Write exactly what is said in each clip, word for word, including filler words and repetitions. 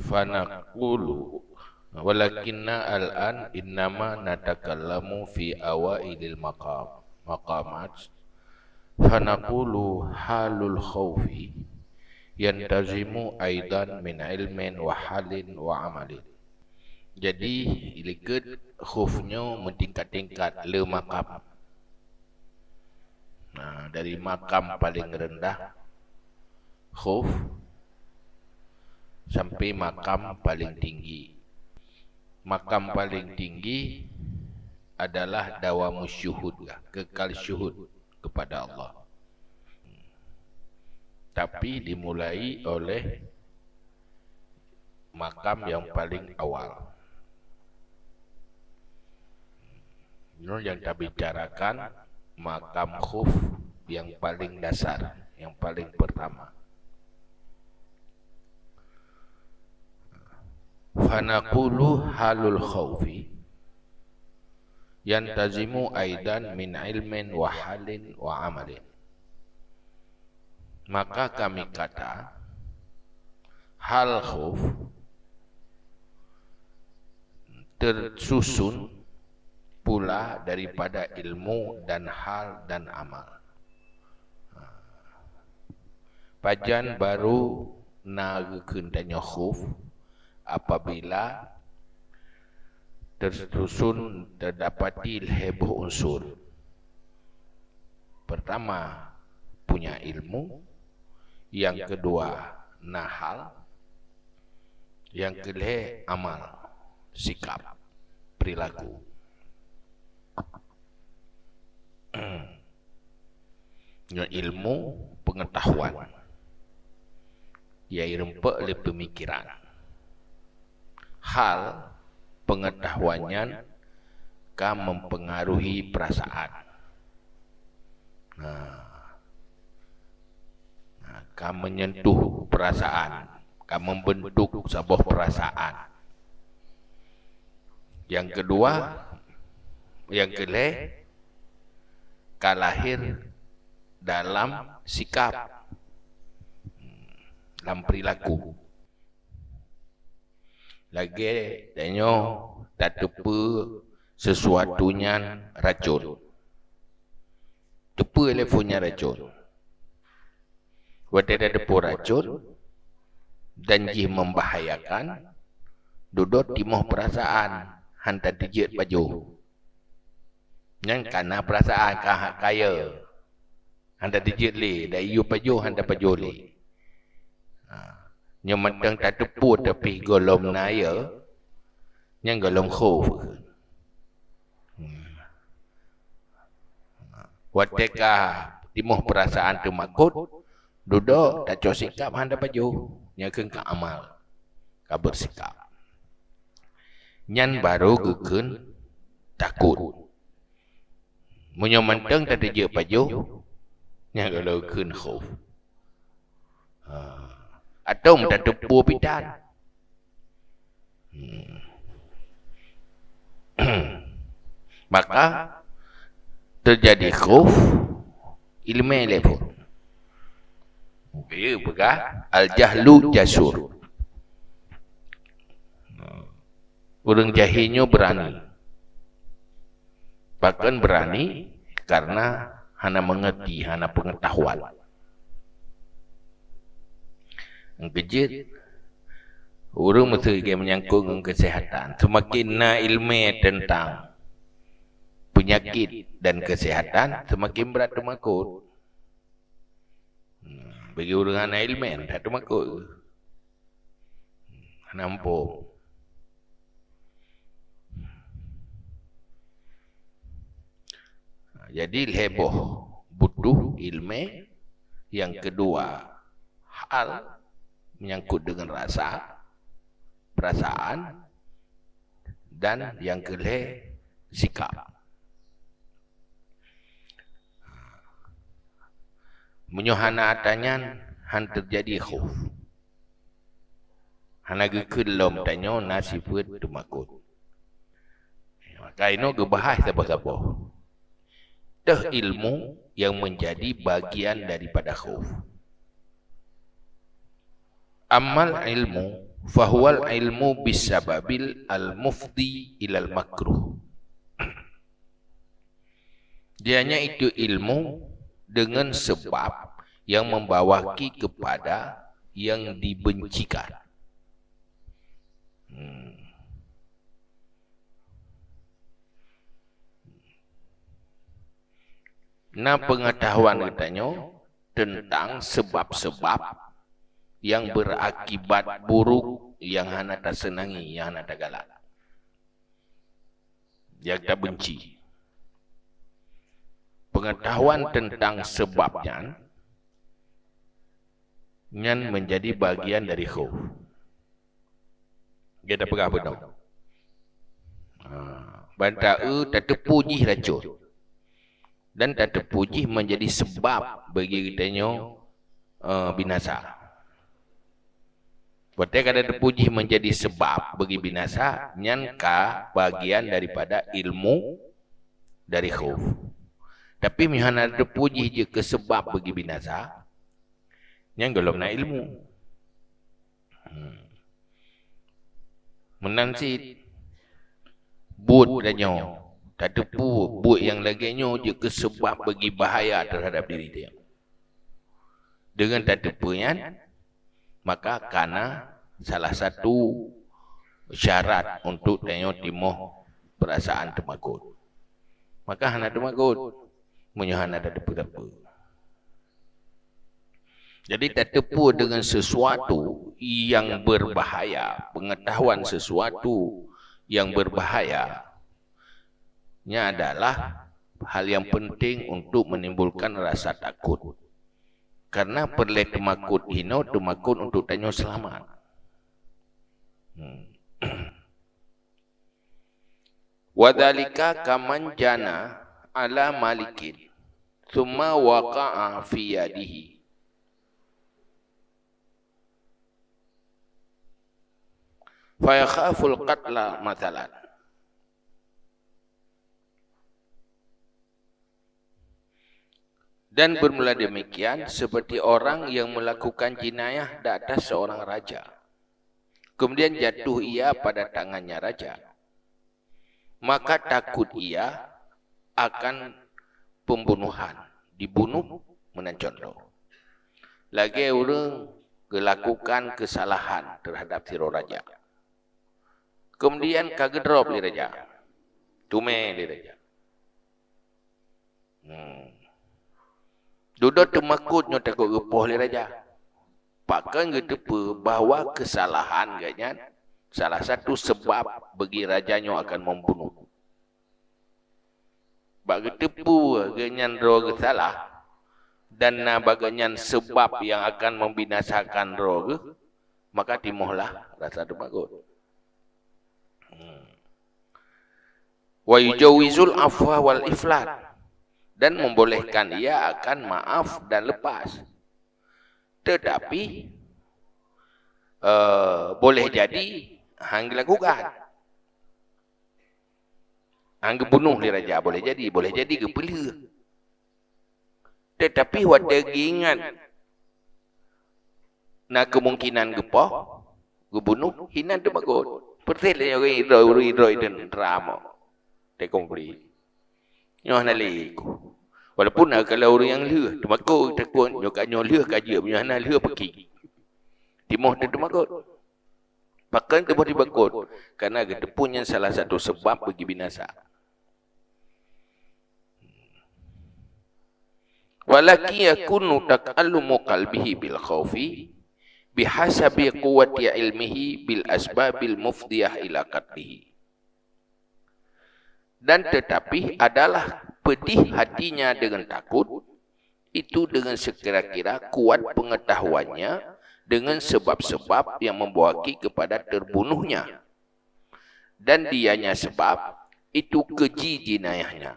Fanaqulu, walakinna al-an innama natakallamu fi awailil maqam, maqamat. Fanaqulu halul khaufi yantazimu aidan min ilmin wa halin wa amalin. Jadi, ilikot khauf nyoe meutingkat-tingkat le makam. Nah, dari makam paling rendah, khauf, sampai makam paling tinggi. Makam paling tinggi adalah dawamus syuhud, kekal syuhud kepada Allah. Tapi dimulai oleh makam yang paling awal. Nyoe yang tabicarakan makam khauf yang paling dasar, yang paling pertama. Fanaqulu halul khaufi yantazimu aidan min ilmin wa halin wa amalin. Maka kami kata, hal khauf tersusun pula daripada ilmu dan hal dan amal. Pajan baru na geukheun tanyoe khauf, apabila tersusun terdapati lhèe boh unsur. Pertama, punya ilmu. Yang kedua, na hal. Yang kelhèe, amal, sikap, perilaku. Nyoe ilmu, pengetahuan. Nyang ireumpok lé pemikiran. Hal, pengetahuan nyan ka mempengaruhi perasaan. Nah. Nah, ka menyentuh perasaan, ka membentuk saboh perasaan. Yang kedua, yang kelhèe, ka lahir dalam sikap, dalam perilaku. Lagèe tanyoe tateupeue sesuatu nyan racôn. Teupeue lé phôn nyan racôn. Watèe tateupeue racôn dan jih membahayakan, dudoe timoh perasaan, han tateujeuet pajoh. Nyan ka na perasaan ka, ka yö. Han tateujeuet lé, dak yö pajoh, han tapajoh lé. Ha. Nyoe mantong tateupeue tapi gohlom na yö, nyan gohlom khauf. Hmm. Watèe ka timoh perasaan teumakot, dudoe tacok sikap han tapajoh, nyan kheun ka amal, ka bersikap. Nyan baru geukheun takot. Meunyoe mantong tateujeuet pajoh, nyan gohlom kheun khauf. Ha. Atau meutateupeue pitan. Hmm. Maka teujadi khauf ileumèe lé phôn. Geuyue peugah al-jahlu jasur. Ureueng jahé nyoe beurani. Pakon beurani? Karena hana meungerti, hana peungeutahuan. Nyang keujeuet, ureueng meuseuti meunyangkot ngon keuseuhatan, seumaken na ileumèe teuntang peunyakét dan keuseuhatan, seumaken brat teumakot. Hmm, bagi ureueng hana ileumèe, that teumakot. Hana muphom. Jadi, lhèe boh butuh ileumèe. Yang kedua, hal, menyangkut dengan rasa, perasaan, dan yang kelhèe, sikap. Meunyoe hana atra nyan, han teujadi khauf. Hana geukheun lom tanyoe na sifeuet teumakot. Maka inoe geubahas saboh-saboh. Teuh ilmu yang menjadi bagian daripada khauf. Amal ilmu Fahuwal ilmu bisababil al-mufdi ilal makruh. Dianya itu ilmu dengan sebab yang membawaki kepada yang dibencikan. Hmm. Na pengetahuan geutanyoe tentang sebab-sebab yang berakibat buruk, yang hana taseunangi, yang hana tagalak, yang tabenci. Pengetahuan tentang sebab nyan, nyan menjadi bagian dari khauf. Gata peugah beudôh. Ha, ban taeu tateupeue jih racôn. Dan tateupeue jih menjadi sebab bagi geutanyoe, eh, binasa. Watée ka tateupeue jih menjadi sebab bagi binasa, nyan ka bagian daripada ilmu dari khauf. Tapi meunyoe hana tateupeue jih jeuet keu sebab bagi binasa, nyan gohlom na ilmu. Hmm. Meunan cit buet tanyoe, tateupeue buet nyang lagée nyoe jeuet keu seubab bagi bahaya teuhadap diri tanyoe. Deungon tateupeue nyan, maka kana salah satu syarat untuk tanyoe timoh peurasaan teumakot. Maka hana teumakot meunyoe hana tateupeue-teupeue. Jadi, tateupeue deungon sesuatu nyang berbahaya, pengetahuan sesuatu nyang berbahaya, nya adalah hal nyang penting untuk menimbulkan rasa takot. Karena peureulée teumakot hinoe, teumakot untuk tanyoe seulamat. Hmm. Wa dzalika kaman jana ala malikin, tsumma waqa'a fi yadihi, fa yakhaful qatla, matsalan. Dan bermula demikian, seperti orang yang melakukan jinayah di atas seorang raja, kemudian jatuh ia pada tangannya raja, maka takut ia akan pembunuhan, dibunuh meunan cuntoh. Lagée ureuëng geulakukan keusalahan teuhadab sidroe raja, kemudian ka geudrob lé raja, teumé lé raja. Hmm. Dudoe teumakot nyoe takot geupoh lé raja. Pakon geuteupeue bahwa keusalahan geuhnyan salah satu seubab bagi raja nyoe akan membunuh. Bak geuteupeue geuhnyan droe geusalah, dan na bak geuhnyan seubab nyang akan membinasakan droe geuh, maka timohlah rasa teumakot. Hmm. Wa yujawizul afwa wal iflat, dan membolehkan ia akan maaf dan lepas. Tetapi, eh, boleh jadi hana geulakukan. Hana geubunoh lé raja, boleh jadi, boleh jadi geupeulheueh. Tetapi watée geuingat na kemungkinan geupoh, geubunoh, hinan teumakot. Persis lagée ureuëng droe-droe teuntara mo. Teuh konflik. Nyoe hana lé ku. Walaupun na kalon ureuëng nyang lheueh, teumakot, takot, nyoe ka nyoe lheueh ka jeuet, nyoe hana lheueh peuki. Timoh teuh teumakot. Pakon teuboh teumakot? Karena geuteupeue nyan salah satu seubab bagi binasa. Walakin yakunu taqallumu qalbihi bil khaufi bihasabi quwwati ilmihi bil asbabil mufdiyah ila qatlihi. Dan tetapi adalah pedih hatinya dengan takut, itu dengan sekira-kira kuat pengetahuannya dengan sebab-sebab yang membawaki kepada terbunuhnya. Dan dianya sebab itu keji jinayahnya.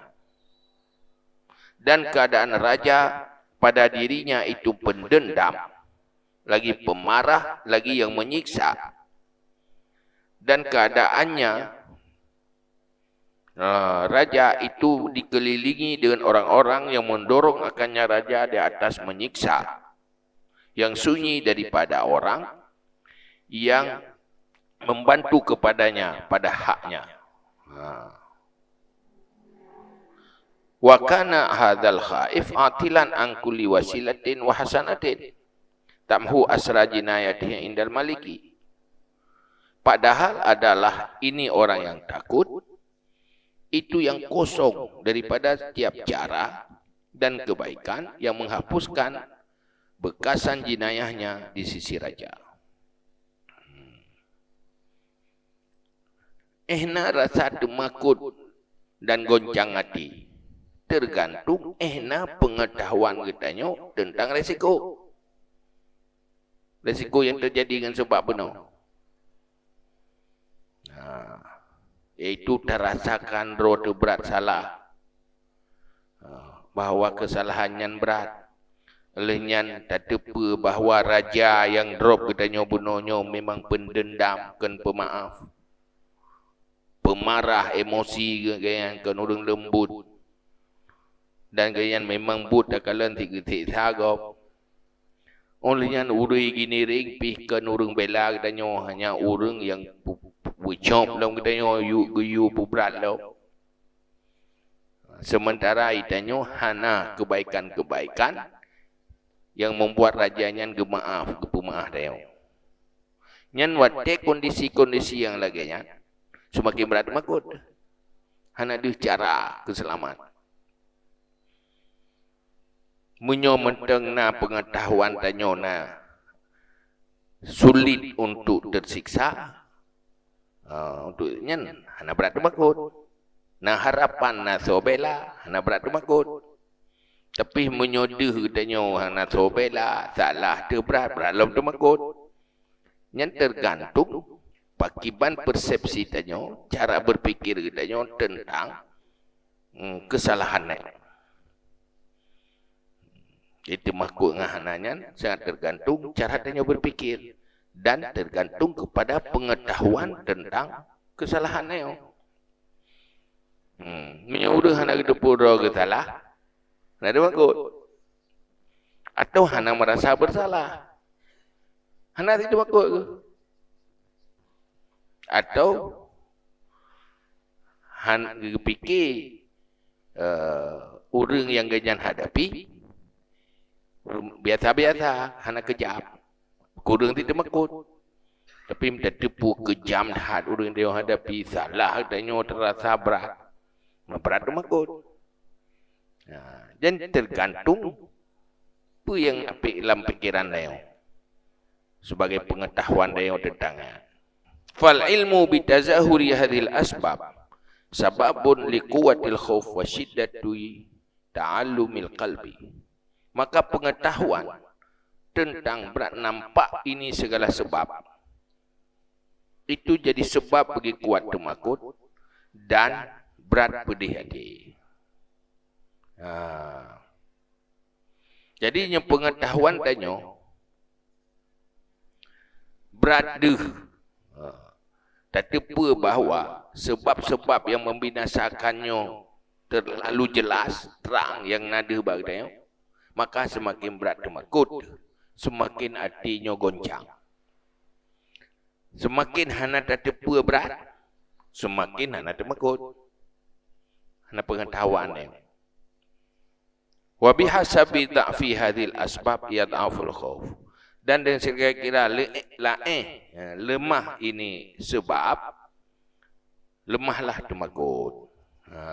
Dan keadaan raja pada dirinya itu pendendam, lagi pemarah, lagi yang menyiksa. Dan keadaannya, eh, raja itu dikelilingi dengan orang-orang yang mendorong akannya raja di atas menyiksa, yang sunyi daripada orang, yang membantu kepadanya pada haknya. Ha. Wa kana hadzal khaif atilan an kulli wasilatin wa hasanatin tamhu asra jinayatihi indal maliki. Padahal adalah ini orang yang takut, itu yang kosong daripada setiap cara dan kebaikan yang menghapuskan bekasan jinayahnya di sisi raja. Éh na rasa teumakot dan goncang até, tergantung éh na peungeutahuan geutanyoe teuntang resiko. Resiko nyang teujadi ngon sabab bunoe. Nah, yaitu tarasakan droe teubrat salah, bahwa keusalahan nyan brat. Lheueh nyan tateupeue bahwa raja nyang drob geutanyoe bunoe nyoe memang peundeundam, kon peumaáf. Peumarah, emosi geuh-, geuhnyan kon ureuëng leumbot. Dan geuhnyan memang buet takalon sikeutik sagop. Óh lheueh nyan ureuëng giniring pih kon ureuëng bela geutanyoe, hanya ureuëng nyang pu-, pu-, peucok lom geutanyoe, yue geuyue peubrat lom. Sementara geutanyoe hana kebaikan-kebaikan yang membuat raja nyan geumaáf, geupeumeuáh tanyoe. Nyan watée kondisi-kondisi nyang lagée nyan, seumaken brat teumakot. Hana deuh cara keuseulamat. Meunyoe mantong na peungeutahuan tanyoe na sulit untuk teusiksa, ha, untuk nyan hana brat teumakot. Na harapan, na soe bela, hana brat teumakot. Tapi meunyoe deuh geutanyoe hana soe bela, salah teubrat, brat lom teumakot. Nyan tergantung pakiban persepsi tanyoe, cara berpikir geutanyoe tentang, hmm, kesalahan nyan. Jadi, teumakot ngon hana nyan sangat tergantung cara tanyoe berpikir dan tergantung kepada pengetahuan tentang kesalahan nyoe. Hmm, meunyoe ureuëng hana geuteupeue droe geusalah, hana teumakot. Atau hana merasa bersalah. Hana teumakot geuh. Atau han geupike, eh, ureuëng nyang geuhnyan hadapi biasa-biasa, hana keujam. Kureueng teumakot. Tapi meunyoe tateupeue keujam that ureuëng nyang hadapi, salah tanyoe teurasa brat, brat teumakot. Nah, jadi tergantung peue nyang apik lam pikeran tanyoe, sebagai pengetahuan tanyoe tentang nyan. Fal ilmu bi tazahuri hadhil asbab sababun li quwwatil khauf wa syiddati ta'allumil qalbi. Maka pengetahuan tentang brat nampak ini segala sebab, itu jadi sebab bagi kuat teumakot dan brat peudeh até. Ha. Jadi, nyoe pengetahuan tanyoe brat deuh. Ha. Tateupeue bahwa sebab-sebab nyang membinasakan nyoe terlalu jelas, trang nyang na deuh bak geutanyoe, maka seumaken brat teumakot, seumaken até nyoe goncang. Seumaken hana tateupeue brat, seumaken hana teumakot. Hana peungeutahuan nyan. Wa bihasabi dha'fi hadhil asbab yadh'aful khauf. Dan dengan sekira-kira le-, laén, ya, lemah ini sebab, lemahlah teumakot. Ha.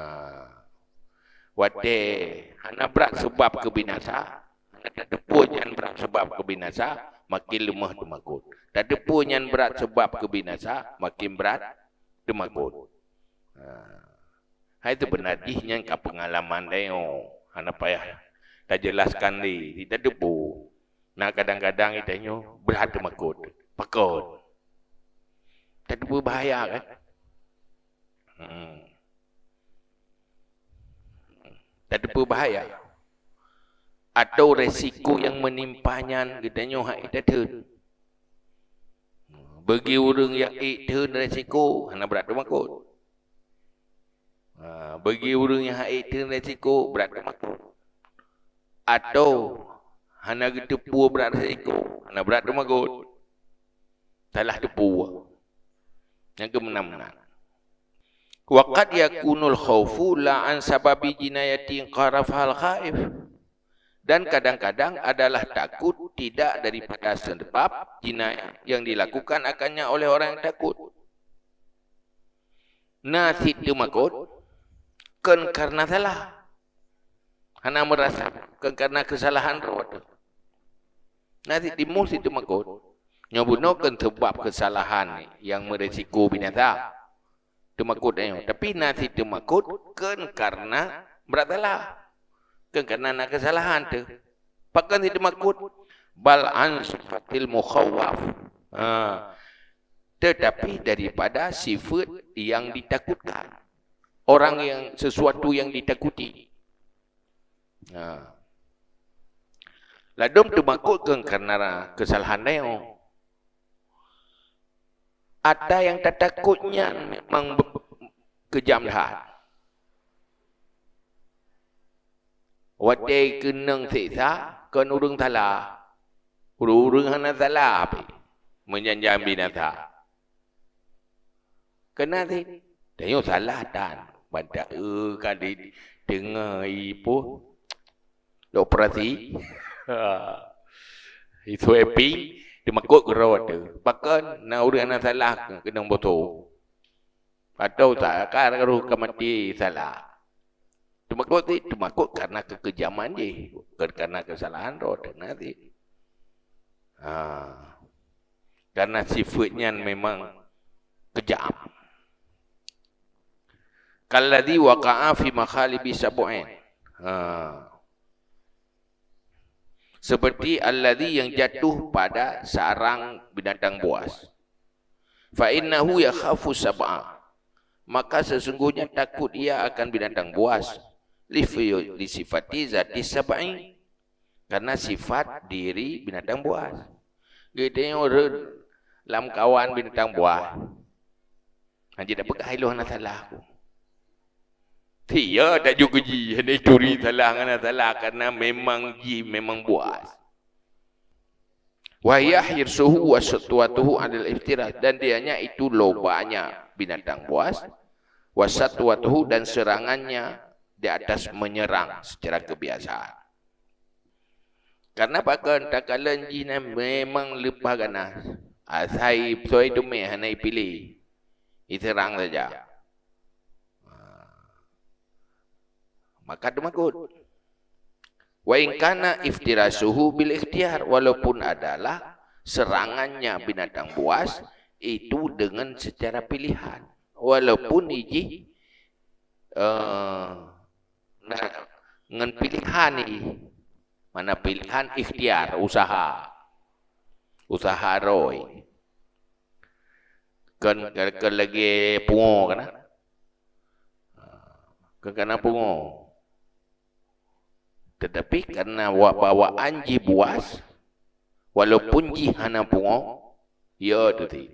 Watée hana brat sebab keu binasa, hana tateupeue nyan brat sebab keu binasa, makin lemah teumakot. Tateupeue nyan brat sebab keu binasa, makin brat teumakot. Ha. Hai teubeuna jih nyan ka peungalaman tanyoe, hana payah tajeulaskan lé, tateupeue. Na kadang-kadang geutanyoe brat teumakot. Pakon? Tateupeue bahaya kan? Hmm. Tateupeue bahaya. Atau resiko nyang meunimpa nyan geutanyoe hana tatheun. Bagi ureuëng nyang ék theun resiko, hana brat teumakot. Ha, bagi ureuëng nyang hana ék theun resiko, brat teumakot. Atau hana geuteupeue brat resiko, hana brat teumakot. Salah teupeue. Nyang keu meunan-meunan. Wa qad yakunul khaufu la an sababi jinayatin qarafahal khaif. Dan kadang-kadang adalah takut tidak daripada sebab jinayat yang dilakukan akannya oleh orang yang takut. Na cit teumakot, kon karena salah. Hana meurasa, kon karena keusalahan droe teuh. Na cit timoh cit teumakot. Nyoe bunoe kon seubab keusalahan nyang meurisiko binasa. Teumakot nyoe. Tapi na cit teumakot kon karena brat salah. Kon karena na keusalahan teuh. Pakon cit teumakot? Bal an sifatil mukhawwaf. Ha. Tetapi daripada sifat yang ditakutkan. Orang yang, sesuatu yang ditakuti. Ha. Ladôm teumakot kon karena keusalahan nyoe. Ata nyang tatakot nyan memang be-, keujam that. Watèe keunong siksa, kon ureueng salah. Ureueng-ureueng hana salah pih, meunyan-nyan binasa. Keunan cit, tanyoe salah tan. Ban ta-, eu, ka di-, deungoe ié peue, dioperasi. Iswiping, teumakot keudroe teuh. Pakon na ureueng hana salah keunong boso. Atau sa-, ka roh ka maté salah. Teumakot cit, teumakot karena keukeujaman jih, bukan karena keusalahan droe teuh na cit. Ha. Karena sifat nyan memang keujam. Kalladzi waqa'a fi makhalibi sab'in. Ha. Seperti alladzi yang jatuh pada sarang binatang buas. Fa innahu yakhafu sab'a. Maka sesungguhnya takut ia akan binatang buas. Li fi-, li sifati zati sab'i. Karena sifat diri binatang buas. Geutanyoe rhot lamkawan binatang buas. Hana jipeugah ilôn hana salah ku. Iya, tajuk keu jih, hana turi salah ngon hana salah, karena memang jih memang buas. Wa hiya hirsuhu wa satwatuhu 'alal iftiras, dan dianya itu lobanya binatang buas, wa satwatuhu, dan serangannya di atas menyerang secara kebiasaan. Karena pakon takalon jih nyan memang leupah ganas. Asai soe teumé hana ipiléh. Iseurang saja. Maka teumakot. Wa in kana iftirasuhu bil ikhtiyar, walaupun adalah serangannya binatang buas itu dengan secara pilihan. Walaupun ijih, eh, Nah, ngon pilihan ni. Mana pilihan ikhtiar, usaha. Usaha roe. Kon, kon, kon lagèe pungo kan? Kon kana pungo. Tetapi karena wa-, bawaan jih buas, walaupun jih hana pungo, ya tu ti.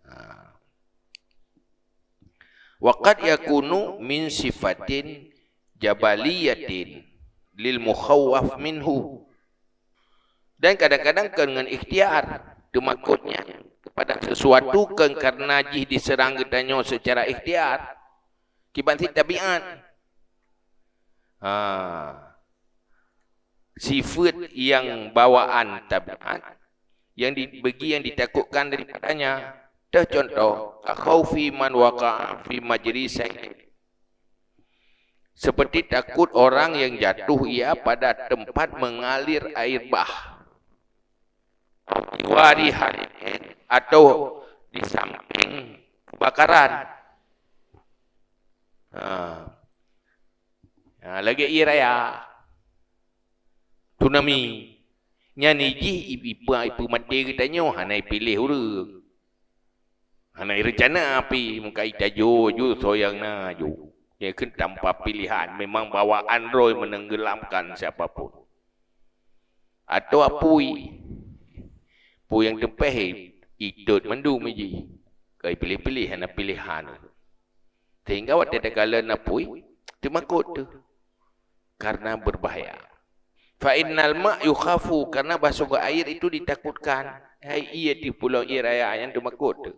Ha. Wa qad yakunu min sifatin jabaliyatin lil mukhawwaf minhu. Dan kadang-kadang kon ngon ikhtiar, teumakot nyan kepada sesuatu kon karena jih diseurang geutanyoe secara ikhtiar, kiban cit tabiat. Ha. Sifat yang bawaan tabiat yang di-, bagi yang ditakutkan daripadanya. Teuh contoh, ka khaufi man waqa'a fi majri sailin. Seperti takut orang yang jatuh ia pada tempat mengalir air bah. Jiwari harin, atau di samping kebakaran. Ha. Ha, lagèe ié raya. Tsunami. Nyan ijih i-, ipa-, ipeumaté geutanyoe hana ipiléh ureueng. Hana ireuncana pih, meukai tajok ju soe nyang na ju. Nyan kheun tanpa pilihan, memang bawaan roe menenggelamkan siapa pun. Atau apui. Apui nyang teupèh itot mandum ijih. Kai piléh-piléh, hana pilihan. Sehingga watèe takalon apui, teumakot teuh. Karena berbahaya. Fa innal ma' yukhafu, karena bahsoe air itu ditakutkan. Hai ié di pulo ié raya nyan teumakot teuh.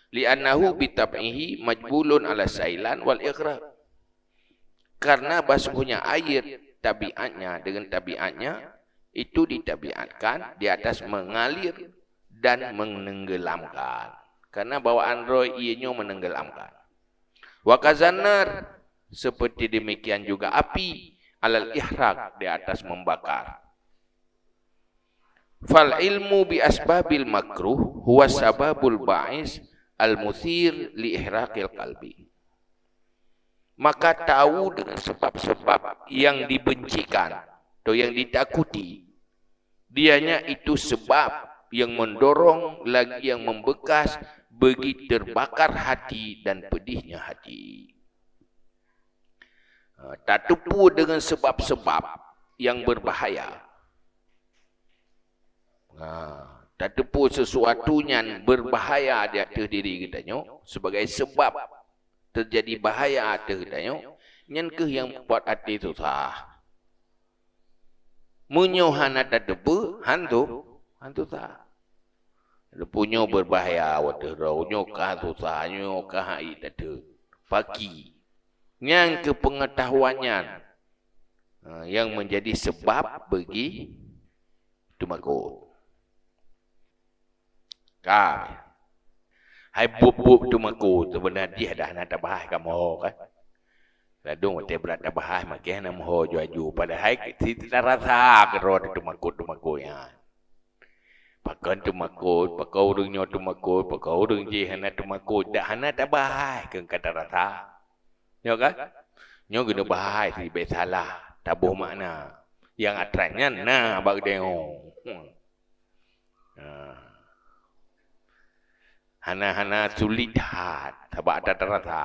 Li'annahu bitab'ihi majbulun ala sailan wal ighraq. Karena bahsungguhnya air tabiatnya, dengan tabiatnya, itu ditabiatkan di atas mengalir dan menenggelamkan. Karena bawaan droe ié nyoe menenggelamkan. Wa kazan nar, seperti demikian juga api, alal ihraq, di atas membakar. Fal ilmu bi asbabil makruh huwa sababul ba'is al muthir li ihraqil qalbi. Maka tahu dengan sebab-sebab yang dibencikan atau yang ditakuti, dianya itu sebab yang mendorong lagi yang membekas bagi terbakar hati dan pedihnya hati. Ha, tateupeue dengan sebab-sebab yang berbahaya. Ha, tateupeue sesuatu nyan berbahaya di ateueh diri geutanyoe, sebagai sebab terjadi bahaya ateueh geutanyoe, nyan kheueh nyang buet até susah. Meunyoe hana tateupeue, han tu, han susah. Leupeue nyoe berbahaya watèe droe, nyoe ka susah, nyoe ka hai tateupeue. Paki. Nyang keu peungeutahuan nyan, ha, nyang meunjadi seubab bagi teumakot. Ka. Hai buet-buet teumakot, seubeuna jih dah hana tabahas kamoe kan. Ladôm watèe brat tabahas, makin hana meuho aju-aju. Padahai si tarasa keudroe teumakot-teumakot nyan. Pakon teumakot, pakon ureueng nyoe teumakot, pakon ureueng jih hana teumakot, dak hana tabahai keu ka tarasa. Nyoe kan? Nyoe geuneuk bahai sibée salah, taboh makna. Nyang atra nyan na bak geutanyoe. Hmm. Nah. Hana-hana sulit that, sabab atra tarasa.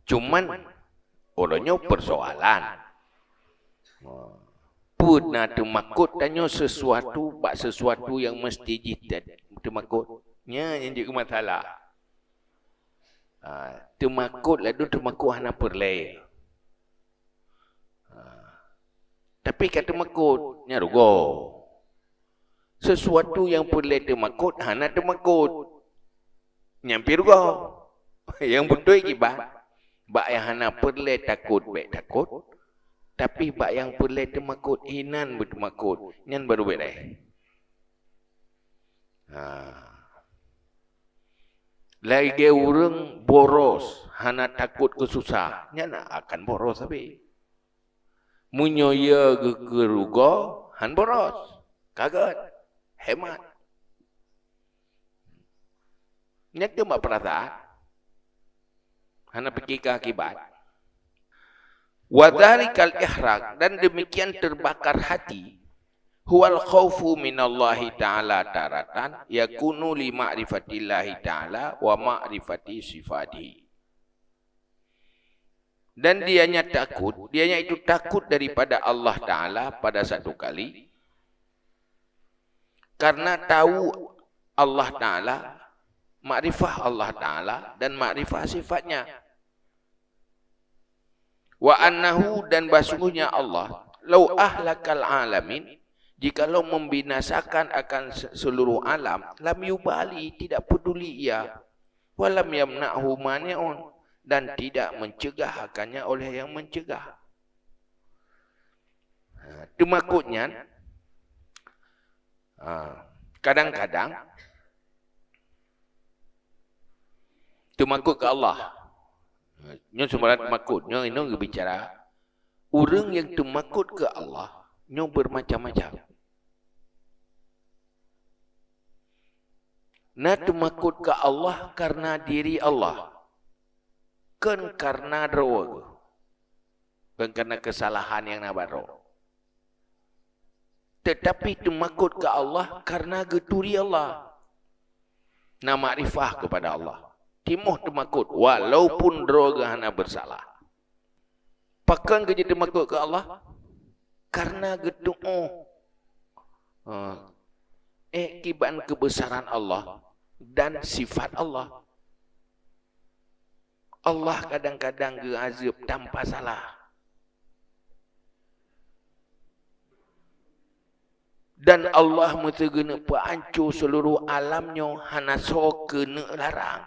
Cuman, uroe nyoe peusoalan. Peue na teumakot tanyoe sesuatu bak sesuatu nyang meuseuti jih te-, teumakot? Nyan nyang jeuet keu masalah. Ha, teumakot ladôm teumakot hana peureulée. Ha. Tapi ka teumakot, nyan rugoe. Sesuatu nyang peureulée teumakot, hana teumakot, nyan pih rugoe. Nyang beutôi kiban, bak nyang hana peureulée takot, bék takot. Tapi bak nyang peureulée teumakot, inan beuteumakot, nyan barô bék lé. Ha. Lagée ureueng boros hana takot keu susah, nyan akan boros sabe. Meunyoe yö geukeu rugoe, han boros, ka gét, hemat. Nyan keuh bak peurasaan. Hana pike keu akibat. Wa dzalikal ihraq, dan demikian terbakar hati, huwal khaufu minallahi ta'ala taratan yakunu li ma'rifatillahi ta'ala wa ma'rifati sifatihi. Dan dianya takut, dianya itu takut daripada Allah Ta'ala pada satu kali, karena tahu Allah Ta'ala, makrifah Allah Ta'ala dan makrifah sifat-Nya. Wa annahu, dan bahsungguhnya Allah, lau ahlakal alamin, jikalau membinasakan akan se-, seluruh alam, lam yubali, tidak peduli Ia, wa lam yamna'hu mani'un, dan tidak mencegah akannya oleh yang mencegah. Ha, teumakot nyan, ha, kadang-kadang teumakot keu Allah. Nyoe seumbarang teumakot, nyoe inong geubicara. Ureuëng nyang teumakot keu Allah, nyoe beumacam-macam. Na teumakot keu Allah kareuna diri Allah, kon kareuna droe geuh, kon kareuna keusalahan nyang na bak droe. Teutapi teumakot keu Allah kareuna geuturi Allah. Na makrifah keupada Allah. Timoh teumakot walaupun droe geuh hana beusalah. Pakon geujeuet teumakot keu Allah? Kareuna geutuoh, eh, eh, kiban keubeusaran Allah dan sifat Allah. Allah kadang-kadang geuazeueb tanpa salah. Dan Allah meuseugeuneup peuanco seuluruh alam nyoe hana soe keuneuk larang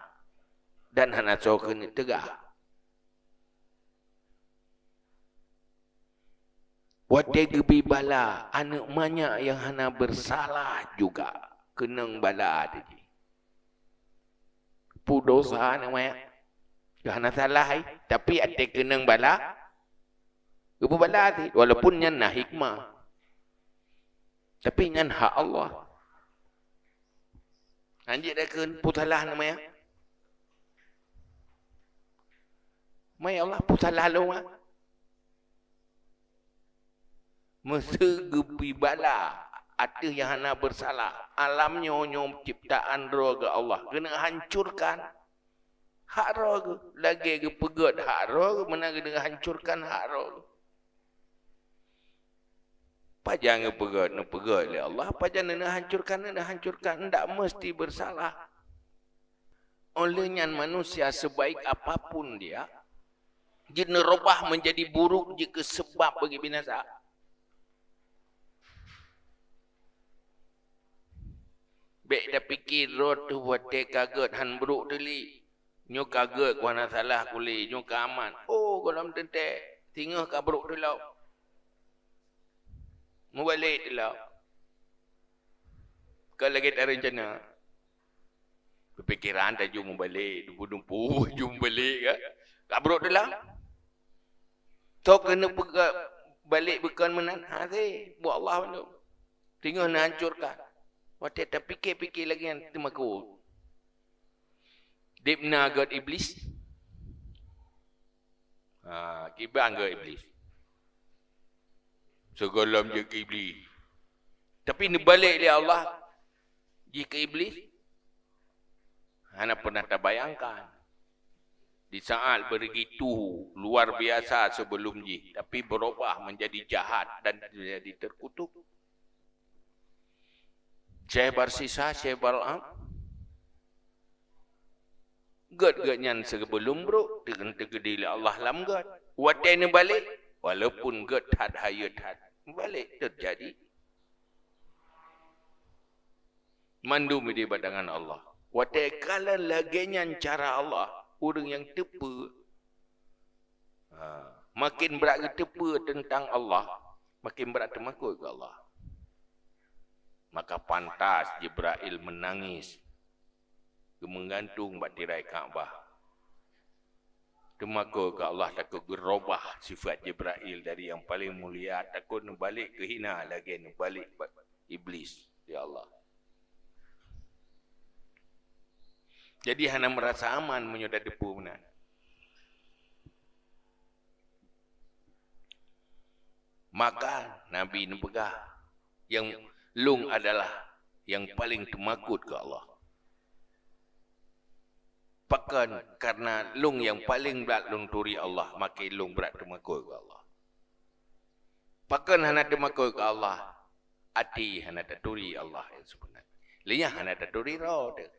dan hana soe keuneuk teugah. Watée geubri bala aneuëk manyak nyang hana beusalah juga keunong bala teuh jih. Peue dosa aneuëk manyak? Hana salah, tapi até keunong bala, geupubala cit, walaupun nyan na hikmah. Tapi nyan hak Allah. Hanjeuet takheun peue salah nama ya? Mai Allah peue salah lôn, ah? Meuseugeubri bala ateueh nyang hana beusalah, alam nyoe nyoe ciptaan droe geuh Allah, keuneuk hancurkan hak droe geuh, lagée geupeugét hak droe geuh, meunan geuneuk hancurkan hak droe geuh. Pajan geupeugét, neupeugét lé Allah, pajan neuhancurkan, neuhancurkan, ndak meusti beusalah. Óh lheueh nyan manusia sebaik apapun dia, jeuet neureubah meunjadi buruk jeuet keu seubab bagi binasa. Bék tapike droe teuh watée ka gét han brok teuh li. Nyoe ka gét, ku hana salah kulé, nyoe ka aman. Oh, gohlom teuntée, singoh ka brok teuh lom. Mubalek teuh lom. Ka lagée tareuncana. Peupikiran tajak mubalek, dumpu-dumpu jeuet mubalek kan. Ka brok teuh lom. Toh keuneuk peuga-, balek bukon meunan, hase, buet Allah mandum. Singoh neuhancurkan. Watée tapike-pike lagée nyan teumakot. Deb na gét Iblis. Ha, kiban gét Iblis. Sigohlom jeuet keu Iblis. Tapi neubalek lé Allah jeuet keu Iblis. Hana pernah tabayangkan. Di saat begitu luar biasa sebelum jih, tapi berubah menjadi jahat dan menjadi terkutuk. Syekh Barsisa, Syekh Bal'am, gét-gét nyan sigohlom brok, teu-, teukeudi lé Allah lam gét. Watée neubalek, walaupun gét that, hayeue that, balek teujadi. Mandum di badangan Allah. Watée kalon lagée nyan cara Allah, ureuëng nyang teupeue, ha, makin brat geuteupeue teuntang Allah, makin brat teumakot keu Allah. Maka pantas Jibrail meunangis, geumeugantung bak tirai Ka'bah. Teumakot keu Allah, takot geurubah sifat Jibrail dari nyang paleng mulia, takot neubalek keu hina lagée neubalek bak Iblis, ya Allah. Jadi hana meurasa aman meunyoe tateupeue meunan. Maka Nabi neupeugah, "Nyang lôn adalah nyang paleng teumakot keu Allah." Pakon? Kareuna lôn nyang paleng brat lôn turi Allah, maka lôn brat teumakot keu Allah. Pakon hana teumakot keu Allah? Até hana taturi Allah nyang seubeuna. Lé nyan hana taturi droe teuh.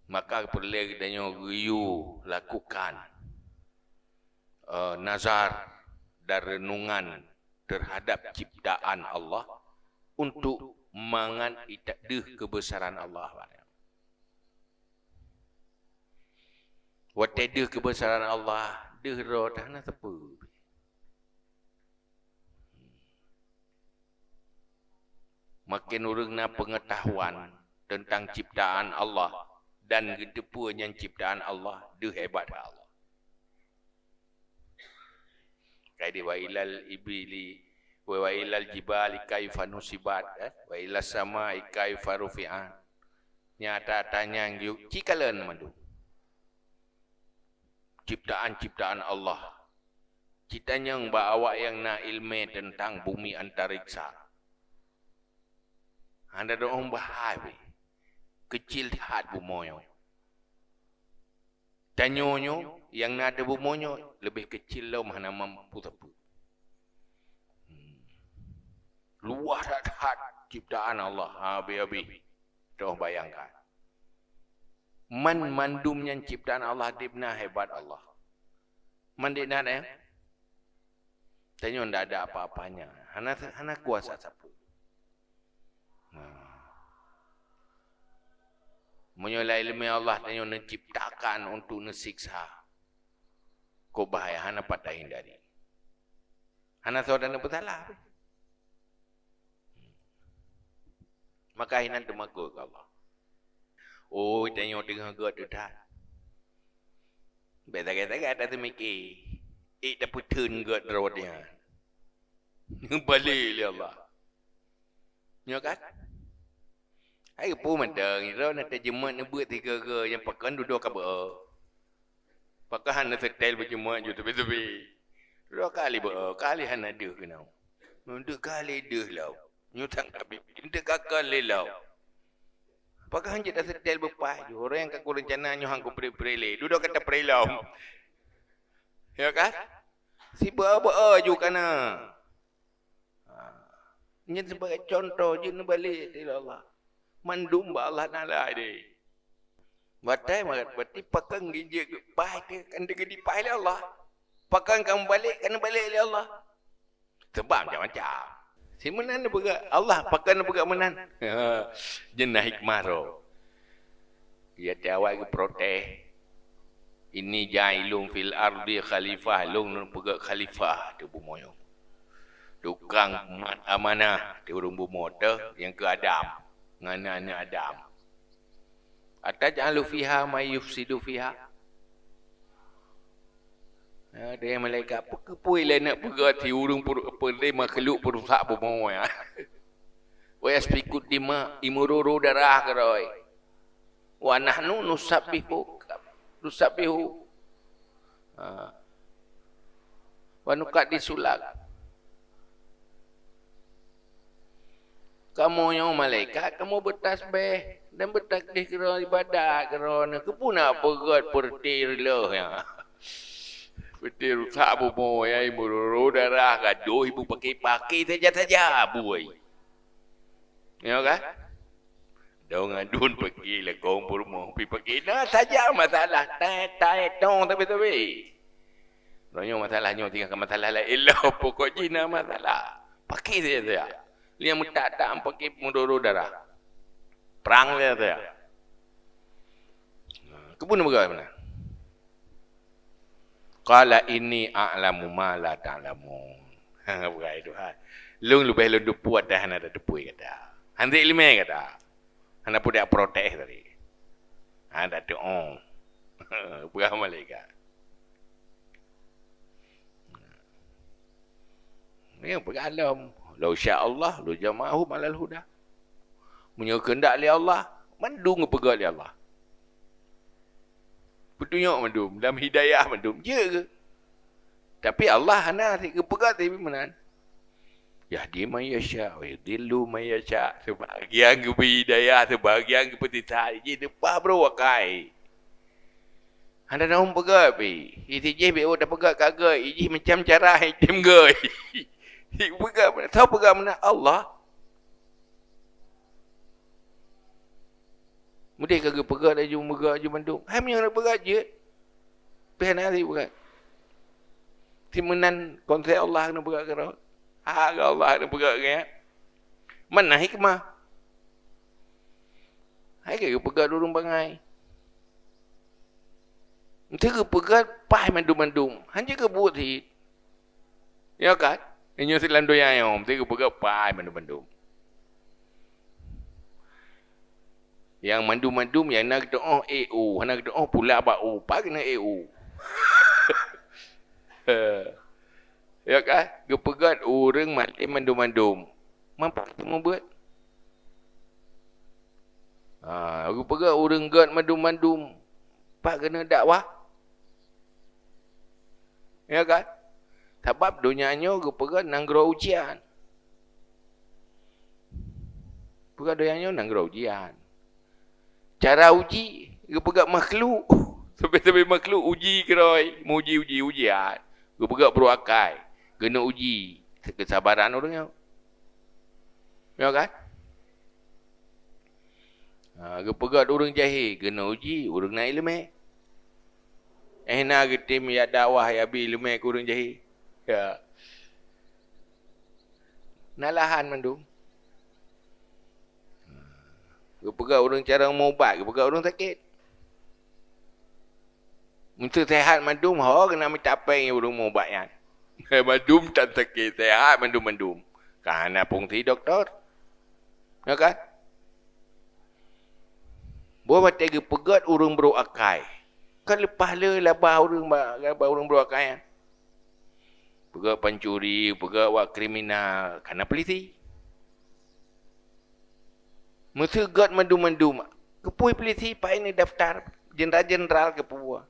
Maka peureulée geutanyoe geuyue lakukan, eh, nazar dan renungan terhadap ciptaan Allah untuk mangat ita deuh keubeusaran Allah. Watée deuh keubeusaran Allah, deuh droe teuh hana teupeu. Makin ureuëng na peungeutahuan teuntang ciptaan Allah dan geuteupeue nyan ciptaan Allah, deuh hebat Allah. Kai di wa ilal ibili, wa, wa ilal jibali kaifa nusibat, eh? Wa ilas samai kaifa rufi'at. Nyata tanyang yuk cikalon mandum. Ciptaan-ciptaan Allah. Citanyong bak awak nyang na ilmé teuntang bumi antariksa. Hana doong bahai weh. Keucil that bumoe nyoe. Tanyoe nyoe nyang na di bumoe nyoe leubeh keucil lom hana mampu sapeue. Hmm. Luwah that-that ciptaan Allah, habéh-habéh. Toh bayangkan. Man mandum nyan ciptaan Allah, deb na hebat Allah. Man deb na, eh? Tanyoe ndak ada apa-apanya. Hana, hana kuasa sapeue. Nah. Meunyoe laén ileumèe Allah tanyoe neuciptakan untuk neusiksa, kok bahaya, hana pat tahindari. Hana soe tanyoe peusalah. Maka hinan teumakot keu Allah. Oh, tanyoe teungoh gèt teuh that. Bèk sagai-sagai tateumiki. Ék tapeutheun gèt droe nyan. Neubalek lé Allah. Nyoe kan? Hai geupeu mantong, droe na tajeumat neubeuet sigoe-goe nyang pakon dudoe ka beu-o. Pakon hana seutèl beujeumat ju teubi-teubi. Droe kali beu-o, kali hana deuh keunoe. Nyoe deuh kali deuh lom. Nyoe sang kabit, nyoe deuh kakon lé lom. Pakon han jeuet taseutèl beupaih ju, ureueng nyang ka kureuncana nyoe han kupreh-preh lé. Dudoe ka tapreh lom. Ya kan? Sibeu-beu ju kana. Ha. Nyan sibagai cuntoh jeuet neubalek lé Allah. Mandum bak Allah Taala deh. Watèe ma-, berarti pakon geujeuet paih teuh kan teugeudi paih lé Allah. Pakon ka meubalek kan neubalek lé Allah. Sebab macam-macam. Si meunan neupeugah Allah, pakon neupeugah meunan. Jeuet na hikmah droe. Ya, di awai geuprotes. "Inni ja'ilun fil ardi khalifah," lôn neupeugah khalifah di bumoe nyoe. Tukang mat amanah di ureueng bumoe teuh nyang keu Adam, ngon aneuk Adam. "Ataj'alu fiha may yufsidu fiha?" Ha, deh malaikat, "Peue keupeue lé neuk peugah ti ureueng per-, peureulee makhluk peurusak bumoe, ya? Wa yasfiku dima, imeuroe-roe darah keudroe. Wa nahnu nusabbihu, nusabbihu, ha, wa nuqaddisu lak." Kamoe nyoe malaikat, kamoe beutasbeh dan beutakdis keudroe, ibadat keudroe, keupeue na peugöt peureuti reuloh nyan? Peureuti rusak bumoe, ya, imeuroe-roe darah, gadoh, ibu pake-pake saja-saja buai. Ya kan? Dong adun peuki lekong peurumoh pi peuki. Na saja masalah, tai-tai tong tapi-tapi. Nyoe masalah nyoe tinggal ke masalah lain lah. Pokok jih na masalah. Paki saja saya. Liang meutak-tak paki mudoro darah. Perang saja saya. Kebun peugah mana? Qala inni a'lamu ma la ta'lamun. Bukai Tuhan. Lôn leubeh lôn teupeu atas hana tateupeue gata. Hanti ileumèe gata. Hana peudak protes tadi. Hana teuong. Peugah malaikat. Nyan peugah lom, "Lau sya Allah, la jama'ahum alal huda." Meunyoe keuheundak lé Allah, mandum geupeugöt lé Allah. Peutunyok mandum, lam hidayah mandum, jeuet geuh. Tapi Allah hana geupeugöt tapi meunan. "Yahdi man yasya, wa yudhillu man yasya." Sebahagian geubri hidayah, sebahagian geupeusisat, jih teupah bro wakai. Hana na hom peugöt pih. Isi jih beu tapeugöt ka göt, ijih macam cara item göt. Peugöt, soe peugöt meunan? Allah. Meudeh ka geupeugöt laju, meugöt laju mandum. Hai meunyoe neupeugöt jeuet. Pih hana sipeugöt. Si meunan konsep Allah neupeugöt keudroe. Ha, Allah neupeugöt nyan. Mana hikmah? Hai ka geupeugöt ureueng bangai. Eunteuk geupeugöt paih mandum-mandum, hanjeuet geubuet cit. Ya kan? Meunyoe silam donya nyoe, eunteuk geupeugöt paih mandum-mandum. Nyang mandum-mandum nyang na geutu'oh e u, hana geutu'oh pula bak u, pat keuneuk e u. Ya kan? Geupeugöt ureueng malém mandum-mandum. Manfaat teuma buet. Ha, geupeugah ureueng göt mandum-mandum pat keuneuk dakwah. Ya kan? Sabab donya nyoe geupeugah nanggroe ujian. Peugah donya nyoe nanggroe ujian. Cara uji, geupeugah makhluk. Sabe-sabe makhluk uji keudroe, meuji-uji ujian. Geupeugah beuruakai, keuneuk uji keusabaran ureueng nyoe. Ya kan? Ha, geupeugöt ureueng jahé, keuneuk uji ureueng na ileumèe. Eh, na geutem jak dakwah, jak bi ileumèe keu ureueng jahé. Ya. Na lahan mandum. Geupeugah ureuëng carông mubat, geupeugah ureuëng sakét. Meuseuhat mandum, ho keuneuk meucapée ngon ureuëng mubat nyan. Mandum tan sakét, sehat mandum-mandum. Ka hana fungsi dokto. Ya kan? Boh watée geupeugét ureuëng brok akai. Kan leupah le laba ureuëng ba, laba ureuëng brok akai nyan. Peugét pancuri, peugét wak kriminal, ka na polisi. Meuseugat mandum-mandum, keupeue polisi paih neudaftar, jeunral-jeunral keupeue.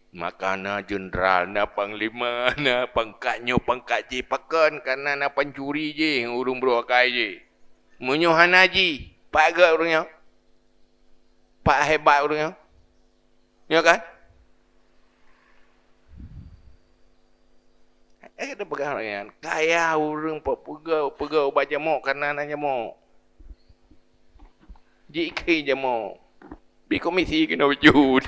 Maka na jeunral, na panglima, na pangkat nyoe, pangkat jih, pakon, kareuna na pancuri jih, ureuëng brok akai jih. Meunyoe hana jih, pat gét ureuëng nyoe? Pat hebat ureuëng nyoe? Ya kan? Eh, kita peugah lagée nyan. Kaya ureuëng pe-, peugah, peugah ubat jamok kareuna na jamok. Jikheun jamok. Bi komisi keunoe bacut.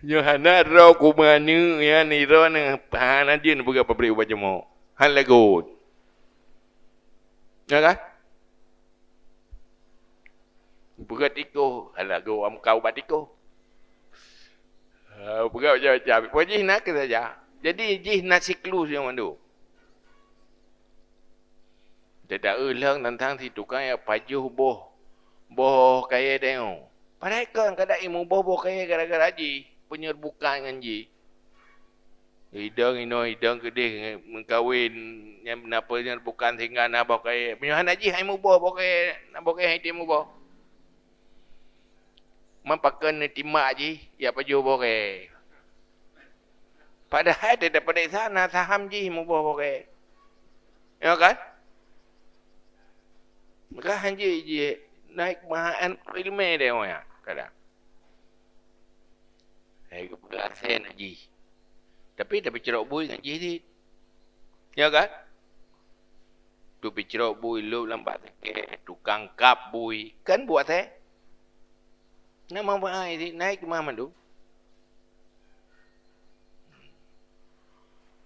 Nyoe hana droe kumaneuek nyan, droeneuh hana jeuet peugah pabrik ubat jamok. Han lagot. Ya kan? Peugah tikoh, alah, go amka ubat tikoh. Ha, peugah macam-macam. Pokok jih na keu saja. Jadi, jih na siklus nyang mandum. Teudaeu lheueng tantang si tukang nyang pajoh boh, boh kayée tanyoe. Padahai kon kada imu boh, boh kayée gara-gara jih penyerbukan ngon jih. Idong inoe, idong keudeh meukawen, nyan na peue nyan bukan sehingga na boh kayée. Meunyoe hana jih hai muboh boh kayée, na boh kayée hai teuh muboh. Man pakon neutimbak jih, ya pajoh boh kayée. Padahai teuh tapeuriksa na saham jih muboh boh kayée. Ya kan? Maka hanjeuet jih naik mahaan ilmu dia orang kadang. Hai geupeugah asèe na jih. Tapi tapeucrok bui ngon jih cit. Ya kan? Tapeucrok bui lôb lam bak sakét, tukang kab bui. Kan buet asèe? Na manfaat cit, naik keumah mandum.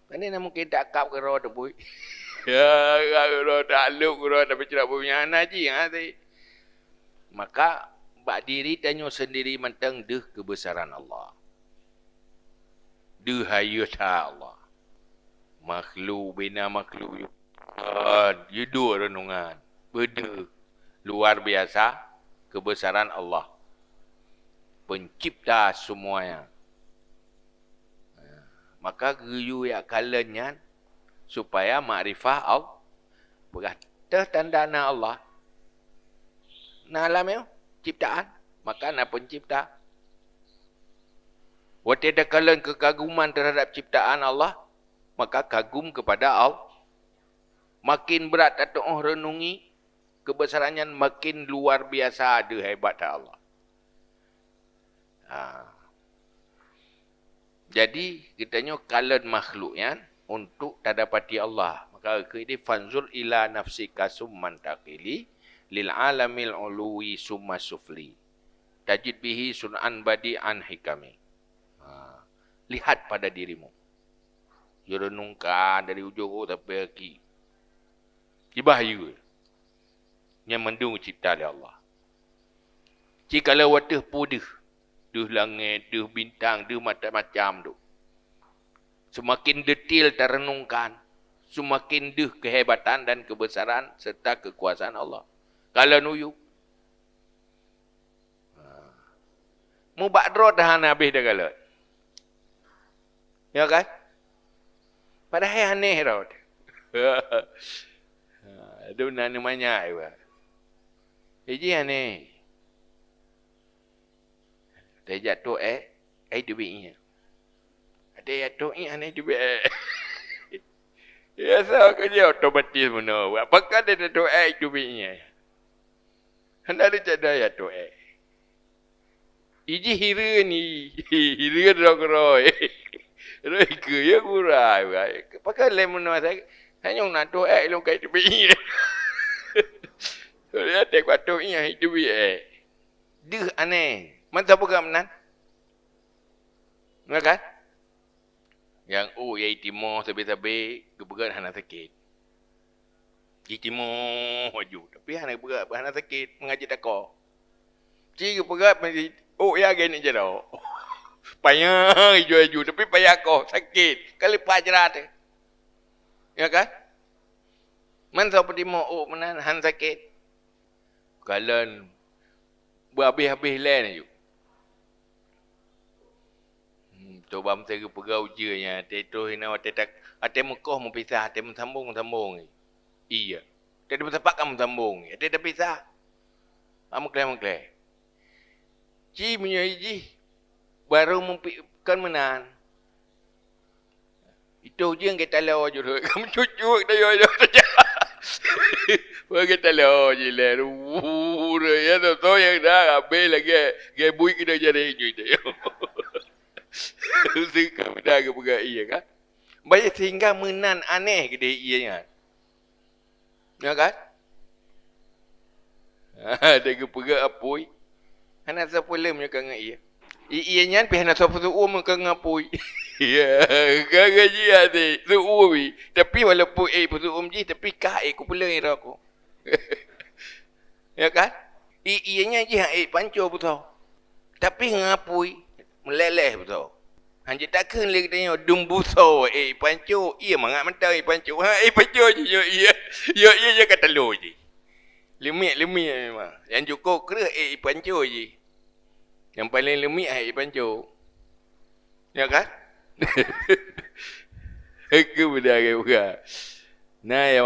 Pane na mungkin takab keudroe teubui. Ya, keudroe taklok keudroe tapeucrok bui nyan na jih, ha, cit. Maka, bak diri tanyoe sendiri mantong deuh keubeusaran Allah. Deuh hayeu that Allah. Makhluk bina makhluk yue, yue duek reunongan. Beudeuh luar biasa keubeusaran Allah. Pencipta semuanya. Maka geuyue jak kalon nyan supaya makrifah Allah. Peugah teuh tanda na Allah. Na alam nyoe ciptaan, maka na pencipta. Watée takalon keukaguman teuhadab ciptaan Allah, maka kagum keupada Allah. Makin brat tatuoh reunungi keubeusaran nyan, makin luar biasa deuh hebat that Allah. Ha. Jadi, geutanyoe kalon makhluk nyan untuk tadapati Allah. Maka keu ini, "Fanzur ila nafsika summa taqili lil alamil uluwi summa sufli. Tajid bihi sun'an badi'an hikami." Ha. Lihat pada dirimu. Jeureunungkan dari ujong rot sampai kaki. Ibah yue. Nyan mandum cipta lé Allah. Ci kalau wateuh peue deuh, deuh langét, deuh bintang, deuh macam-macam tu. Seumaken detail tareunungkan, seumaken deuh keuhebatan dan keubeusaran serta keukuasaan Allah. Kalon u yup. Ha. Mubat droe tahan habéh takalon. Ya kan? Padahai aneh droe. Ha, dum na neumanyak iba. Iji aneh. Teuh jak tôk ék, ai teubiet ié. Ada jak tôk ié, aneh teubiet ék. Ya, sa keu jih otomatis meunoe. Pakon dia tôk ék teubiet ié? Hana lé cak daya tôk ék. Iji hireuen ni, hireuen rong-rong. Roi keu ya gura. Pakon lé meunoe sa, hanyong na tôk ék lôn kai teubiet ié. Lé até kuat tôk ié teubiet ék. Deuh aneh. Mantong peugah meunan. Na kan? Nyang u yai timoh sabe-sabe geupeugah hana sakét. Jitimoh laju. Tapi hana peugah, hana sakét, mangat jitakoh. Ci geupeugah, ôk ya gét ni jaroe. Panyang ijô-ijô, tapi payah koh, sakét. Ka leupah jrat teuh. Ya kan? Man soe peutimoh ôk meunan, han sakét. Kalon beuhabéh-habéh lé laju. Hmm, coba meuteugeupeugah ujeue nyan, watèe troh inan, watèe tak, watèe meukoh meupisah, watèe meusambong meusambong. Iya. Watèe meusapat kan meusambong. Watèe tapisah, ah, meuklèh-meuklèh. Ci meunyoe jih, barô meupi-, kon meunan. Itu je geutalô jureuet. Kamu cucuk tayo-yo saja. Bagi talô je lé. Ure ya, tu, tu yang dah habéh lagi. Gai bui kita jadi injui tayo. Sehingga benda ke peugah iya kan? Baik, sehingga meunan aneh geude iya nyan. Ya kan? Ada geupeugah apui. Hana sapeue lé meunyoe ka ngon iya. I-, iya nyan pih hana sapeue seuuem ka ngon apui. Ya, ka gaji até seuuem. Tapi walaupun ék peuseuuem jih, tapi kah ék kupeuleueng ira ku. Ya kan? I-, iya nyan jih han ék panco beusoe. Tapi ngon apui, meuleleh beusoe. Han jitakheun lé geutanyoe dum beusoe, eh, panco, iya mangat mantong, eh, panco. Ha, eh, panco jih, yo, iya. Yo, iya, iya ka talo jih. Leumiek-leumiek memang. Nyang cukôp kreueh, eh, panco jih. Nyang paleng leumiek, eh, panco. Ya kan? Aku beda ke bukan? Nah, ya,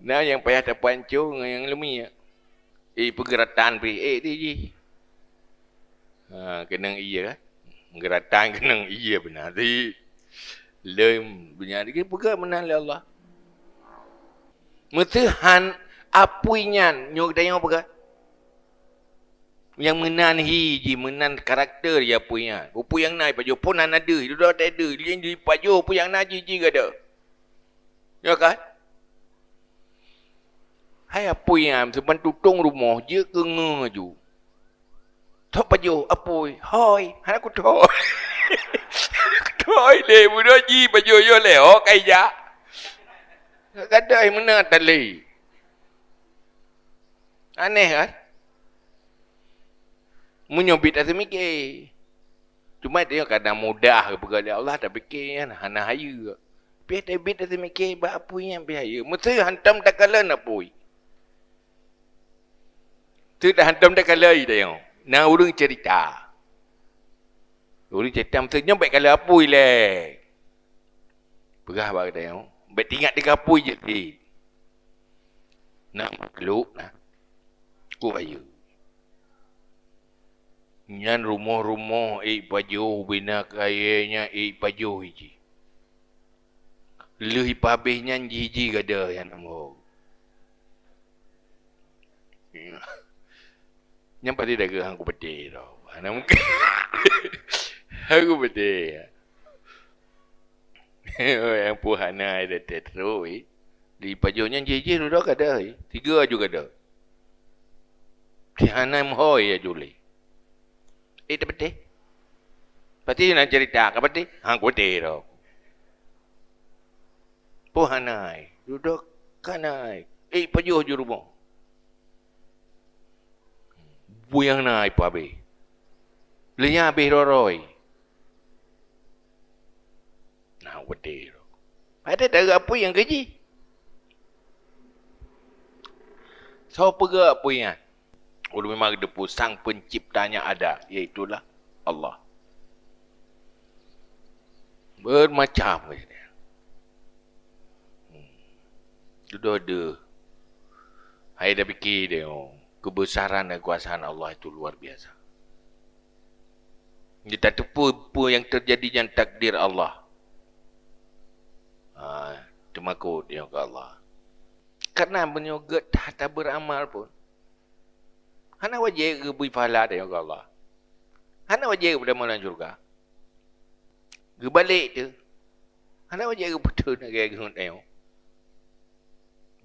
na nyang payah tapanco ngon nyang leumiek. Eh, peugeuratan pih, eh, di jih. Ha, keunong iya kan? Geuratan keunong iya beuna di lom donya ni peugah meunan lé Allah. Meuseuhan apui nyan nyoe geutanyoe peugah. Nyang meunan hi jih, meunan karakter jih apui nyan. Peue nyang na ipajoh, phon hana deuh, dudoe watèe deuh, lheueh jipajoh peue nyang na jih, jih gada. Ya kan? Hai apui nyan, seuban tutong rumoh, jeuet keu ngeue laju. Tok pajoh, apui, hôi, hana kuthôi. Kuthôi lé, bunoe ji pajoh yo lé, ho kai jak. Gadai meunan tali. Aneh kan? Meunyoe bit aseumiké. Cuma dia kadang mudah geupeugah lé Allah, tapike nyan hana hayeue. Pih teubiet teumiké bak apui nyan pih hayeue. Meuseuh hantom takalon apui. Teuh hantom takalon tanyoe. Na ureueng cerita. Ureueng cerita meuseuh nyoe bèk kalon apui lé. Peugah bak geutanyoe, bèk teuingat teuka apui jeuet. Na makhluk na. Ku hayeue. Nyan rumoh-rumoh ék pajoh, bina kayèe nyan ék pajoh jih. Lheueh ipabéh nyan jih-jih gada nyan ambo. Nyan pasti dagée hang kupeudeh tau. Hana mungken. Hang kupeudeh. Nyang peue hana ada tetrok, eh. Di pajoh nyan jih-jih dudoe gada, eh. Tiga aju gada. Si hana meuhôi aju lé. Eh, teupeudeh. Pasti na cerita, ka pasti? Hang kupeudeh tau. Peue hana ai? Dudoe ka na ai. Eh, pajoh ju rumoh. Buyang na ai peuhabéh. Lheueh nyan habéh roi-roi. Na wedeh. Ada dara apui nyang keujih. Soe peugah apui nyan? Ulôn memang geuteupeue sang penciptanya ada, yaitulah Allah. Bermacam. Hmm. Dudoe deuh. Hai dah pikir deh, oh, kebesaran dan kekuasaan Allah itu luar biasa. Jadi, tateupeue peue nyang teujadi nyan takdir Allah. Ha, teumakot nyoe keu Allah. Karena meunyoe geuet that taberamal pun, hana wajéb geubri pahala tanyoe keu Allah. Hana wajéb geutamong lam syeuruga. Geubalek teuh, hana wajéb geupeutheun lagée geuh tanyoe.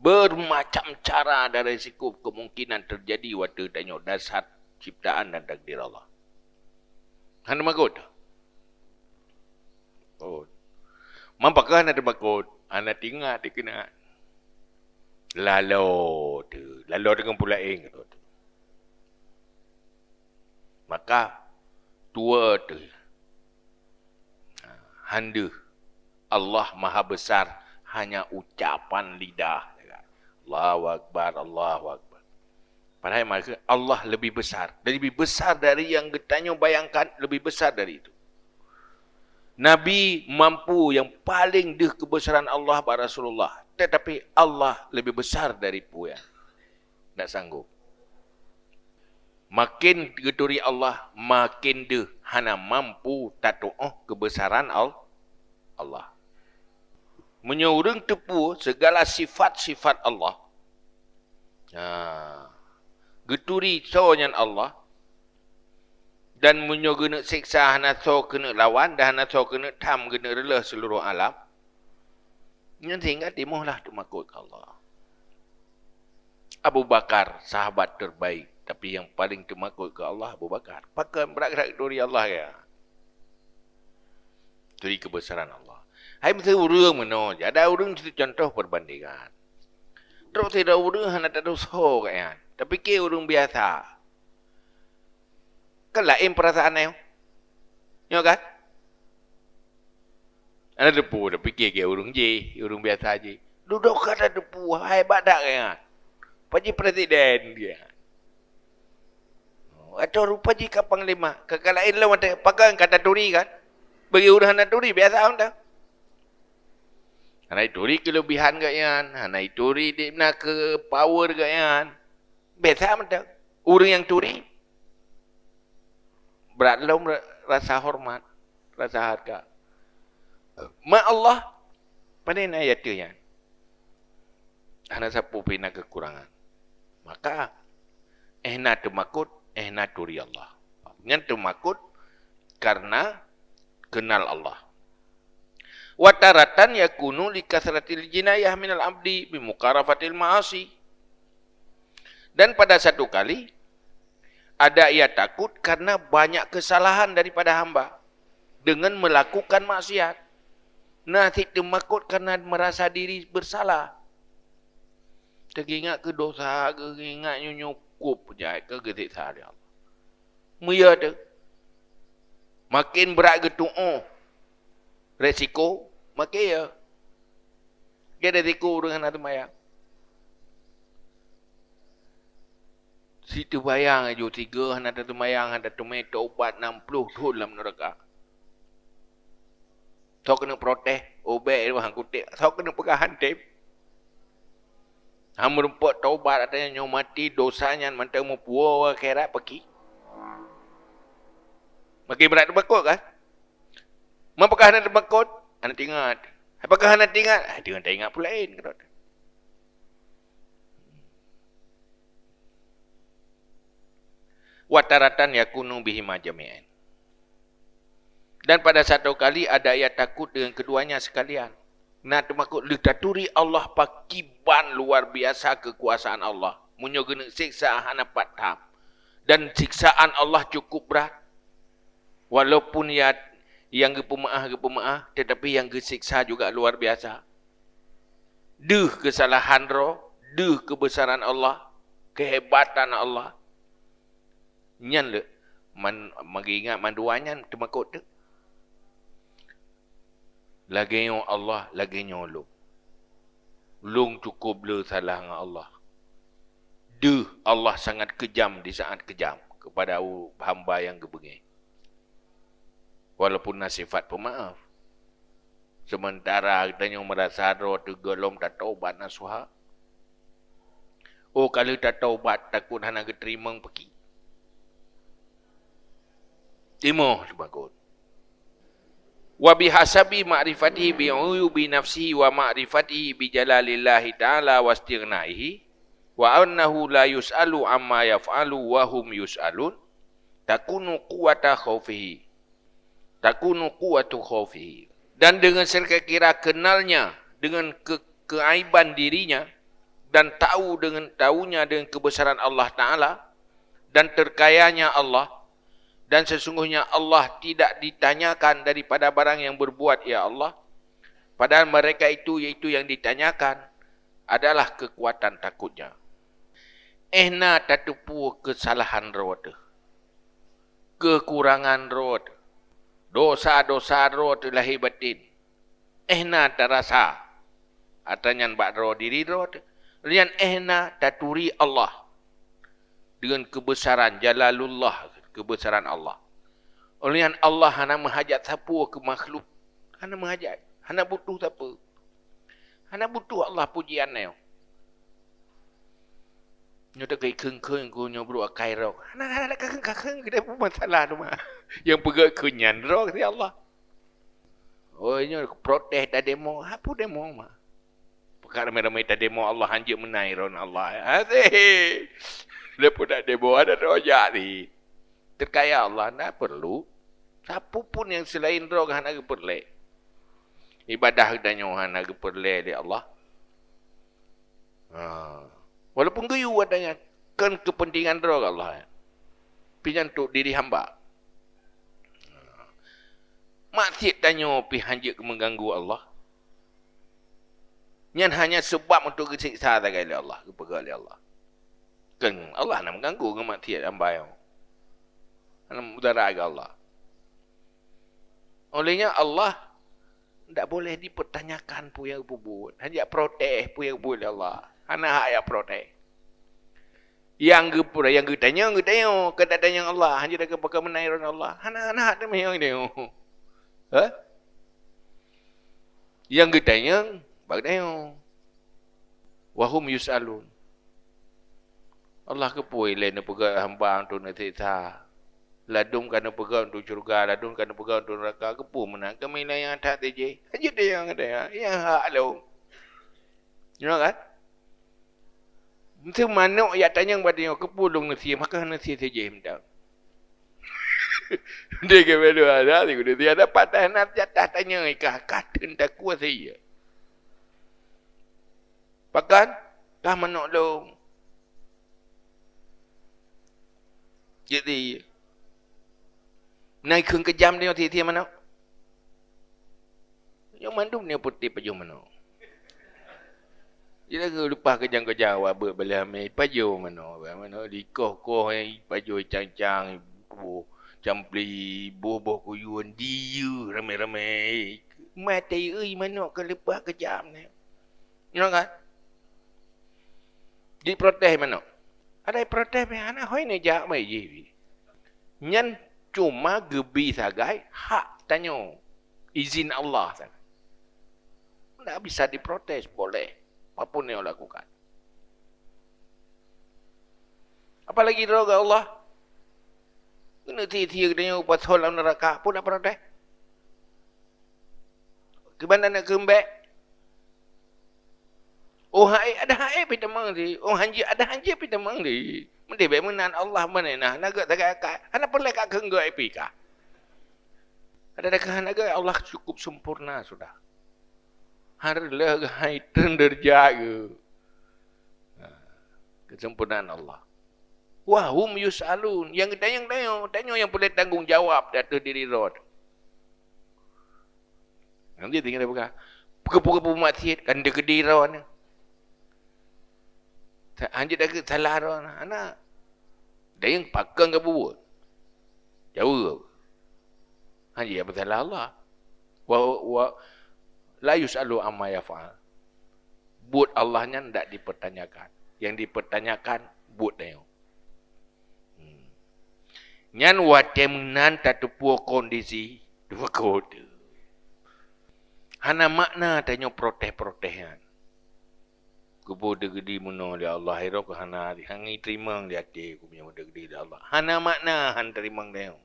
Bermacam cara dan risiko kemungkinan terjadi watée tanyoe dasar ciptaan dan takdir Allah. Hana makot. Oh. Meupakat hana teumakot, hana teuingat dikeue. Lalo teuh, lalo deungon peue laén keudroe teuh. Maka tuwoe teuh. Han deuh, Allah Maha Besar hanya ucapan lidah. Allahu Akbar, Allahu Akbar. Padahai maka Allah lebih besar, dan lebih besar dari yang geutanyoe bayangkan, lebih besar dari itu. Nabi mampu yang paling deuh kebesaran Allah bak Rasulullah, tetapi Allah lebih besar dari peue nyan. Ndak sanggup. Makin geuturi Allah, makin deuh hana mampu tatuoh keubesaran Al-, Allah. Meunyoe ureuëng teupeue segala sifat-sifat Allah, ha, geuturi soe nyan Allah, dan meunyoe geuneuk seksa hana soe keuneuk lawan dan hana soe keuneuk tham, geuneuk reuloh seuluruh alam, nyan sehingga timohlah teumakot keu Allah. Abu Bakar, sahabat terbaik, tapi yang paling teumakot keu Allah Abu Bakar. Pakon brat-brat turi Allah ya. Turi kebesaran Allah. Hai meusti ureuëng meunoe, ada ureuëng situ contoh perbandingan. Trok sidroe ureuëng hana tatusoe keu nyan, tapi keu ureuëng biasa. Kan laén peurasaan nyoe. Nyoe kan? Hana teupeue, tapike keu ureuëng jih, ureuëng biasa jih. Dudoe ka tateupeue, hai bak dak nyan. Paji presiden dia. Atau rupa jih ka panglima, ka, ka laén lom watée, pakon ka taturi kan? Bagi ureuëng hana turi, biasa mantong. Hana ituri keulebihan geuh nyan, hana ituri di na keu power geuh nyan. Biasa mantong. Ureuëng nyang turi, brat lom ra-, rasa hormat, rasa hareuga. Ma Allah, pane na ateueh nyan. Hana sapeue pih na keukurangan. Maka, éh na teumakot, éh na turi Allah. Nyan teumakot karena kenal Allah. Wa taratan yakunu li kasratil jinayah minal abdi bi muqarafatil ma'asi. Dan pada satu kali, ada ia takut karena banyak kesalahan daripada hamba dengan melakukan maksiat. Na cit teumakot karena merasa diri bersalah. Teuingat keu dosa, teuingat nyoe-nyoe kup jai keu geusiksa lé Allah. Meuyue teuh. Makin brat geutuoh resiko, makin ya. Jadi resiko ureuëng hana teumayang. Siteubayang aju tiga hana teumayang, hana teumé taubat enam puluh thon lam neuraka. Soe keuneuk protes, ubek itu hang kutek. Soe keuneuk peugah han tem. Han meurumpok taubat, artinya nyoe mati dosa nyan mantong meupuwoe akhirat paki. Makin brat teumakot kan? Meupakah hana teumakot, hana teuingat. Apakah hana teuingat? Ah, teuingat, teuingat pula laén keudroe. Wa taratan yakunu bihima jami'an. Dan pada satu kali ada ia takut dengan keduanya sekalian. Na teumakot lheueh taturi Allah pakiban luar biasa keukuasaan Allah. Meunyoe geuneuk siksa hana pat tham. Dan siksaan Allah cukup brat. Walaupun ya, nyang geupeumaáh-geupeumaáh, tetapi nyang geusiksa juga luar biasa. Deuh keusalahan droe, deuh keubeusaran Allah, keuhebatan Allah. Nyan lé, man-, meuingat mandua nyan teumakot teuh. Lagée nyoe Allah, lagée nyoe lôn. Lôn cukup le salah ngon Allah. Deuh Allah sangat keujam di saat keujam keupada u-, hamba nyang geubeungéh. Walaupun na sifat peumaáf. Seumeuntara geutanyoe meurasa droe teuh gohlom tatobat nasuha. Oh, ka lheueh tatobat, takot hana geuteurimong peuki. Timoh teumakot. Wa bihasabi ma'rifatihi bi uyubi nafsihi wa ma'rifatihi bi jalalillahi ta'ala wastighnaihi, wa annahu la yus'alu amma yaf'alu wa hum yus'alun, takunu quwwata khaufihi. Takunu quwwatu khaufihi. Dan dengan sekira-kira kenalnya dengan ke-, keaiban dirinya, dan tahu dengan, tahunya dengan kebesaran Allah Ta'ala, dan terkayanya Allah, dan sesungguhnya Allah tidak ditanyakan daripada barang yang berbuat, ya Allah, padahal mereka itu, yaitu yang ditanyakan, adalah kekuatan takutnya. Éh na tateupeue keusalahan droe teuh, keukurangan droe teuh, dosa-dosa droe teuh lahé batin. Éh na tarasa, atra nyan bak droe diri droe teuh. Nyan éh na taturi Allah deungon keubeusaran jalalullah, keubeusaran Allah. Oleh nyan Allah hana meuhajat sapeue keu makhluk. Hana meuhajat, hana butuh sapeue. Hana butuh Allah pujian nyoe. Nyoe teuka kheun-kheun ku nyoe brok akai rok. Hana, hana kakheun-kakheun keudeh pun masalah tu mah. Nyang peugah kheun nyan droe si Allah. Oh, nyoe protes tademo, hapus demo mah. Peugah ramé-ramé tademo Allah hanjeuet meunai droe Allah. Asyik. Leupah tademo ada droe jak di. Teuka ya Allah, na perlu. Sapeue pun nyang selain droe hana geupeureulée. Ibadah geutanyoe hana geupeureulée lé Allah. Ha. Walaupun geuyue atra nyan, kon keupeuntengan droe Allah. Pi nyan untuk diri hamba. Maksiat tanyoe pi hanjeuet meuganggu Allah. Nyan hanya seubab untuk geuseksa sagai lé Allah, geupeugah lé Allah. Kan Allah hana meuganggu ngon maksiat hamba nyoe. Hana mudara keu Allah. Oleh nyan Allah ndak boleh dipertanyakan peue nyang geupeubuet. Hana jak protes peue nyang geupeubuet lé Allah. Hana hak jak protes. Nyang geupeu-, nyang geutanyong, geutanyong, keu tatanyong Allah. Hana jak geupeukameunai droe Allah. Hana, hana hak teumanyong geutanyoe. Ha? Nyang geutanyong, bak geutanyoe. Wa hum yus'alun. Allah keupeue lé neupeugah hamba untuk neuseksa. Ladôm ka neupeugah untuk syeuruga, ladôm ka neupeugah untuk neuraka. Keupeue meunan kami layang that teuh jih. Hana jitanyong geutanyoe. Nyang hak lôn. Nyoe kan? Meuseu manok jak tanyong bak tanyoe, keupeue lôn neusie, maka neusie teuh jih mantong. Deh ke belo ada, si kudu tiada patah na jatah tanyong ikah, kah teun takuasa iya. Pakon? Kah manok lôn. Jadi, na ikheun keujam nyoe tiep-tiep manok. Nyoe mandum nyoe putéh pajoh manok. Jadi, leupah keujam-keujam awak beuet baleh amé, pajoh manok, manok dikoh-koh, eh, pajoh cang-cang, boh campli, boh-boh kuyueng, diyue ramé-ramé. Maté, euy, manok ka leupah keujam nyoe. Nyoe kan? Diprotes manok. Ada protes meuhana hôi neujak mai jih. Nyan cuma geubi sagai hak tanyoe, izin Allah sagai. Ndak bisa diprotes, boleh. Apapun yang lakukan. Apalagi droe Allah. Keuneuk thi-thi geutanyoe pasoe lam neuraka, peue na protes? Kiban na keumbek. Oh hai, ada hai pih tamong di. Oh hanji, ada hanji pih tamong di. Mendeh bek meunan Allah mana nah, na geuh tagai akai. Hana peureulée ka kheun geuh pih ka. Ada dah keuhan lagée Allah cukup sempurna sudah. Hareuh leuh hai teunderja geuh. Ha, kesempurnaan Allah. Wa hum yus'alun. Nyang geutanyong tanyoe, tanyoe nyang peureulée tanggong jawab di ateueh diri droe. Nanti tinggal dia peugah, "Peue-peue maksiat kan dikeudi droe nyoe." Sa-, hanjeuet dikeue salah droe nyoe. Hana. Dayeueng pakon ka bubuet. Jaweueb. Hanjeuet peusalah Allah. Wa, wa, la yus'alu amma yaf'al. Buet Allah nyan ndak dipertanyakan. Yang dipertanyakan buet tanyoe. Hmm. Nyan watée meunan tateupeue kondisi teumakot. Hana makna tanyoe protes-protes nyan. Keupeue dikeudi meunoe lé Allah, hai droe keuh hana, hana teurimong di até keuh meunyoe dikeudi lé Allah. Hana makna han teurimong tanyoe.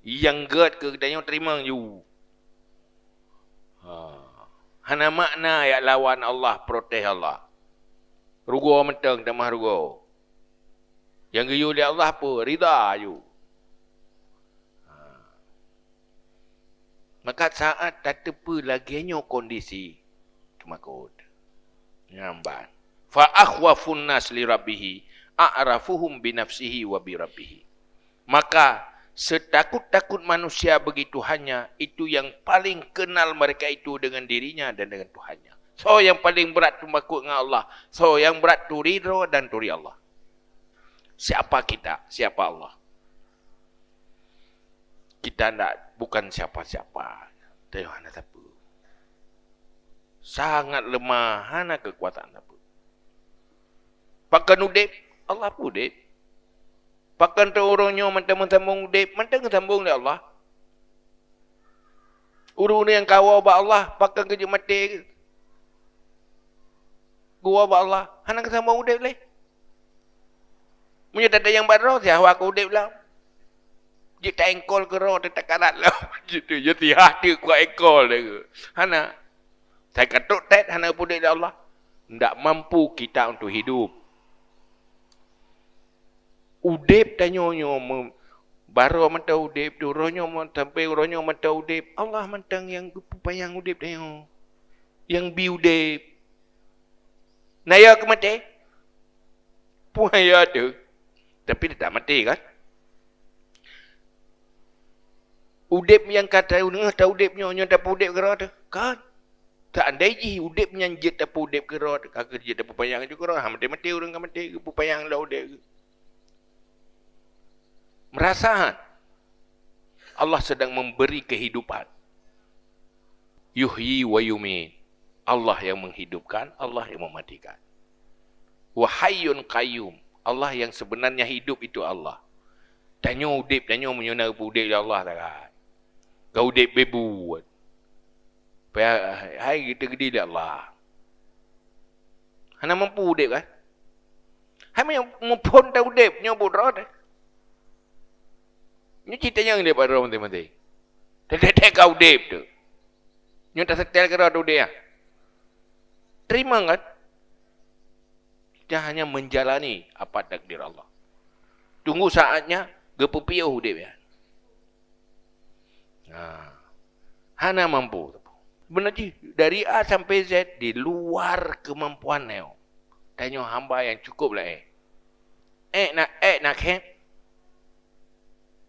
Nyang gét keu tanyoe teurimong ju. Ha. Hana makna jak lawan Allah, protes Allah. Rugoe mantong tamah rugoe. Nyang geuyue lé Allah peue? Ridha ju. Ha. Maka saát tateupeue lagée nyoe kondisi, teumakot. Nyan ban. Fa akhwafun nas li rabbih, a'rafuhum bi nafsihi wa bi rabbih. Maka, setakut-takut manusia bagi Tuhannya, itu yang paling kenal mereka itu dengan dirinya dan dengan Tuhannya. Soe nyang paleng brat teumakot ngon Allah? Soe nyang brat turi droe dan turi Allah? Siapa kita? Siapa Allah? Kita ndak, bukan siapa-siapa. Teuh hana sapeue. Sangat lemah, hana keukuasaan sapeue. Pakon udeb? Allah peuudeb. Pakon teu ureuëng nyoe mantong meusambong udeb? Mantong geusambong lé Allah. Ureuëng-ureuëng nyang kawoe bak Allah, pakon keu jeuet maté? Geuwoe bak Allah, hana geusambong udeb lé. Meunyoe tata nyang bak droe, sihawa keu udeb lom. Jeuet ta-éngkol keudroe teuh takarat lom. Jeuet teuh, jeuet teuh, hah teuh kuat éngkol lé. Hana. Sai ka trok that hana geupeuudeb lé Allah. Ndak mampu kita untuk hidup. Udeb tanyoe nyoe me-, baroe mantong udeb, uroe nyoe mon-, sampoe uroe nyoe mantong udeb. Allah mantong nyang geupeupanyang udeb tanyoe. Nyang bi udeb. Na yo keu maté? Peue yo teuh? Tapi teutap maté kan? Udeb nyang ka ta-, ta udeb nyoe, nyoe tapeuudeb keudroe teuh? Kan? Seandai jih udeb nyan jeuet tapeuudeb keudroe teuh, ka jeuet tapeupanyang ju keudroe, ha, maté-maté ureuëng ka maté, geupeupanyang lom udeb. Merasa, ha? Allah sedang memberi kehidupan. Yuhyi wa yumit. Allah yang menghidupkan, Allah yang mematikan. Wa hayyun qayyum. Allah yang sebenarnya hidup itu Allah. Tanyoe udeb, tanyoe meunyoe na geupeuudeb lé Allah tagai. Ka udeb beubuet. Payah hai geuteugedi lé Allah. Hana mampu udeb kan? Hai meunyoe muphom ta udeb, nyoe buet droe teuh. Nyoe cit tanyong daripada droe maté-maté. Teutek-tek ka udeb teuh. Nyoe taseutée keudroe teuh udeb, ya. Terima kan? Kita hanya menjalani apa takdir Allah. Tunggu saatnya, geupeupiôh udeb nyan. Ha. Hana mampu. Beuna jih, dari A sampai Z di luar kemampuan nyoe. Tanyoe hamba nyang cukup laén. Ék na, ék na khék.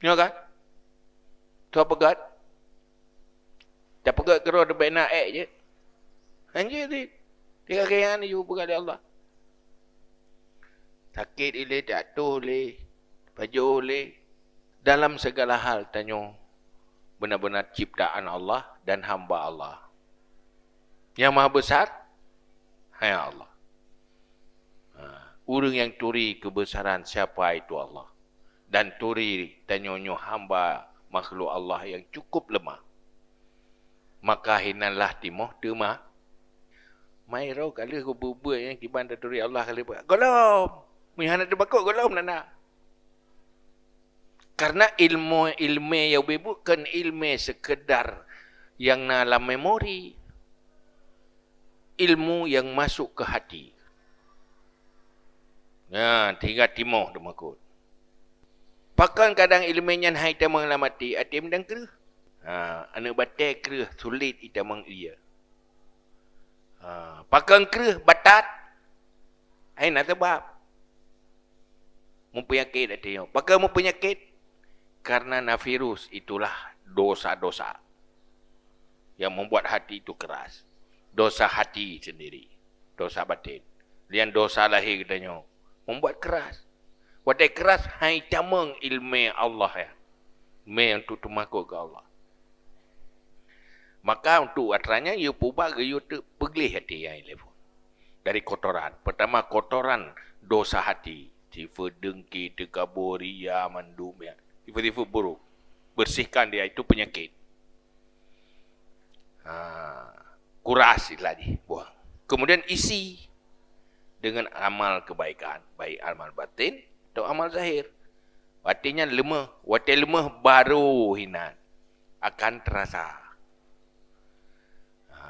Nyoe kan? Tuha peugöt. Tapeugöt keudroe teuh bèk na ék jeuet. Hanjeuet cit. Tinggai keu nyan ju peugah lé Allah. Sakét ilée, tatoh lé, pajoh lé. Dalam segala hal tanyoe beuna-beuna ciptaan Allah dan hamba Allah. Nyang Maha Besar, hanya Allah. Ha, ureuëng nyang turi keubeusaran siapa itu Allah, dan turi tanyoe nyoe hamba makhluk Allah nyang cukup leumah, maka hinan lah timoh teuma. Mai roh ka lheueh geubeuet-buet nyang kiban taturi Allah ka lheueh. Gohlom! Meunyo hana teumakot gohlom na na. Karena ilmu, ilmé nyang ubé bukon ilmé sekedar nyang na lam memori. Ilmu nyang masuk ke hati. Nah, tinggai timoh teumakot. Pakon kadang ilmé nyan hai tamong lam até, até meudang kreueh. Ha, aneuk batée kreueh sulet itamong ie. Ha, pakon kreueh batat. Hai na sabab. Meupeunyakét até nyoe. Pakon meupeunyakét? Karena na virus, itulah dosa-dosa yang membuat hati itu keras. Dosa hati sendiri, dosa batin. Lian dosa lahé geutanyoe membuat keras. Watée keras hai tamong ilmé Allah ya. Mé untuk teumakot keu Allah. Maka untuk atra nyan, yue peuba geuyue teuk peugleh até nyang ilée phon. Dari kotoran. Pertama, kotoran dosa hati. Sifeuet deungki, teukabô, ria, mandum ya. Sifeuet-sifeuet buruk. Bersihkan dia, itu penyakit. Ha, kuras istilah jih, buang. Kemudian isi dengan amal kebaikan, baik amal batin atau amal zahir. Watée nyan leumah, watée leumah baru hinan akan terasa. Ha.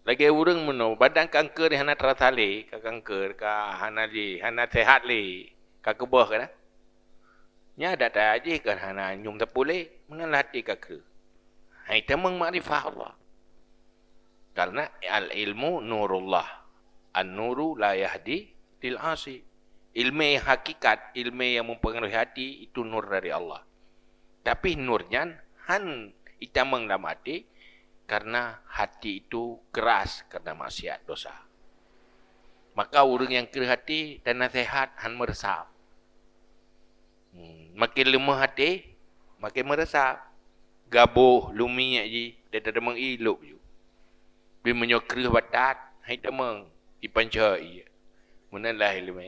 Lagée ureuëng meunoe, badan kanker hana terasa lé, ka kanker, ka hana lé, hana sehat lé, ka keubah kan? Nyan adak tajih kan hana nyoe tapeuléh, meunan lah até ka kreueh. Hai tamong makrifah Allah. Karena al-ilmu nurullah. An-nuru la yahdi lil asi. Ilmé hakikat, ilmé yang mempengaruhi hati, itu nur dari Allah. Tapi nur nyan han itamong lam até, Karena hati itu keras karena maksiat dosa. Maka ureuëng nyang kreueh hati dan nasihat han meureusap. Hmm, makin leumah hati, makin meureusap. Gaboh, lumiek jih, dan teudeumang ilok ju. Bi meunyoe kreueh batat, hai teumang, ipanca ié. Meunan lah ilmu.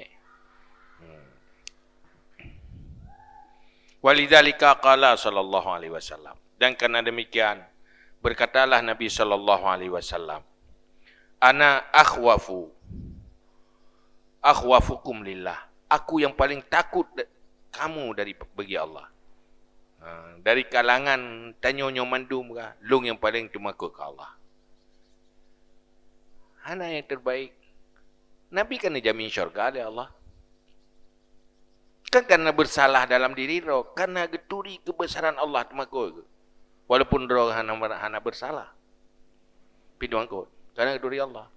Hmm. Walidzalika qala sallallahu alaihi wasallam. Dan karena demikian, berkatalah Nabi sallallahu alaihi wasallam, "Ana akhwafu, akhwafukum lillah." Aku yang paling takut da-, kamu dari, bagi Allah. Ha, dari kalangan tanyoe nyoe mandum ka, lôn nyang paling teumakot keu Allah. Hana nyang terbaik. Nabi kan dijamin syurga lé Allah. Kan karena bersalah dalam diri droe, karena geuturi kebesaran Allah teumakot. Walaupun droe hana, hana bersalah. Tapi teumakot, karena geuturi Allah.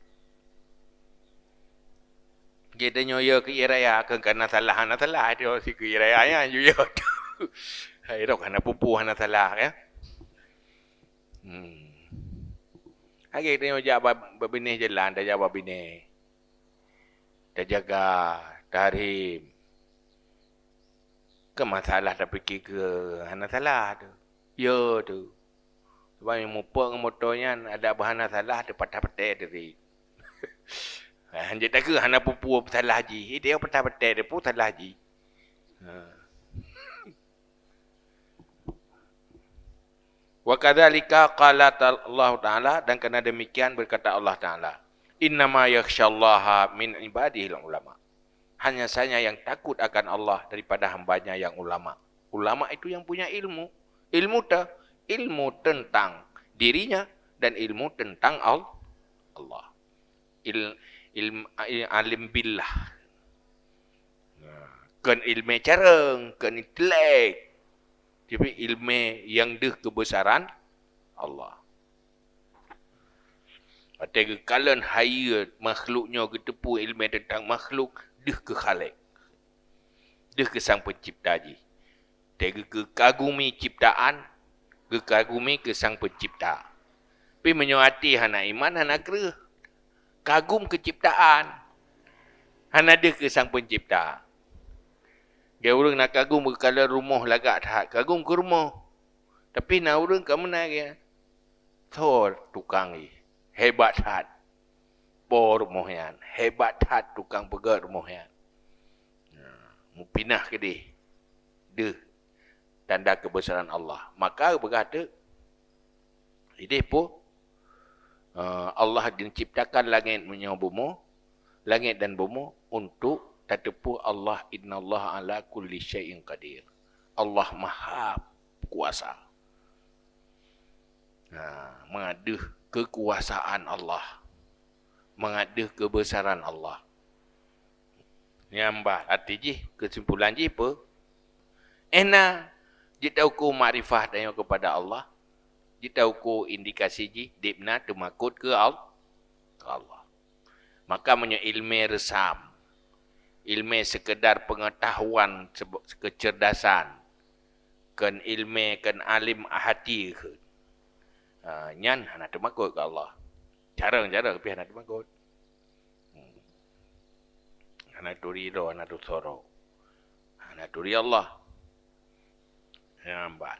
Jadi nyoe ya keu raya, kan karena salah, hana salah, dia si keu raya nyan, ya. Hai, rok hana pupu, hana salah, ya. Hmm. Lagi tanyoe jak ba-, babinéh jalan, tajak babinéh. Tajaga, tahrim. Ke masalah tapikir ke hana salah tu. Ya tu. Sebab nyang mupok ngon moto nyan ada bahana salah tu patah petai diri. Ha, hanjeuet takeu hana pupu salah jih. Dia patah petai dia pun salah jih. Ha. Wa kadzalika qala ta-, Allah Ta'ala, dan karena demikian berkata Allah Ta'ala, "Innama yakhsyallaha min ibadihil ulama." Hanya saja yang takut akan Allah daripada hambanya yang ulama. Ulama itu yang punya ilmu. Ilmu te-, ilmu tentang dirinya dan ilmu tentang Al-, Allah. Il-, ilm-, il-, alim billah. Nah, kon ilmu careng, kon intelek. Tapi ilmu yang deuh kebesaran Allah. Watée geukalon hayeue makhluk nyoe geuteupeue ilmu tentang makhluk, deuh keu Khalik. Deuh keu Sang Pencipta jih. Watée geukagumi ciptaan, geukagumi keu Sang Pencipta. Tapi meunyoe até hana iman, hana kreueh. Kagum keu ciptaan. Hana deuh keu Sang Pencipta. Dia ureuëng na kagum geukalon rumoh lagak that, kagum keu rumoh. Tapi na ureuëng ka meunan geuh. Thor tukang jih. Hebat that. Po rumoh nyan. Hebat that tukang peugét rumoh nyan. Nah, mupinah keudeh. Deuh. Tanda kebesaran Allah. Maka peugah teuk, ideh po, eh, Allah menciptakan langit meunyoe bumoe, langit dan bumoe untuk tateupeue Allah, innallaha ala kulli syai'in qadir. Allah Maha Kuasa. Nah, mangat deuh kekuasaan Allah. Mangat deuh kebesaran Allah. Nyan bah, arti jih, kesimpulan jih peue? Ena jitauku makrifah tanyoe kepada Allah, jitauku indikasi jih dibna teumakot keu Al-, keu Allah. Maka meunyoe ilmu reusam, ilmu sekedar pengetahuan sebe-, kecerdasan, kon ilmu, kon alim hati kheun. Ha, nyan hana teumakot keu Allah. Carong-carong pih hana teumakot. Hmm. Hana turi droe, hana turi soro. Hana turi Allah. Nyan ban.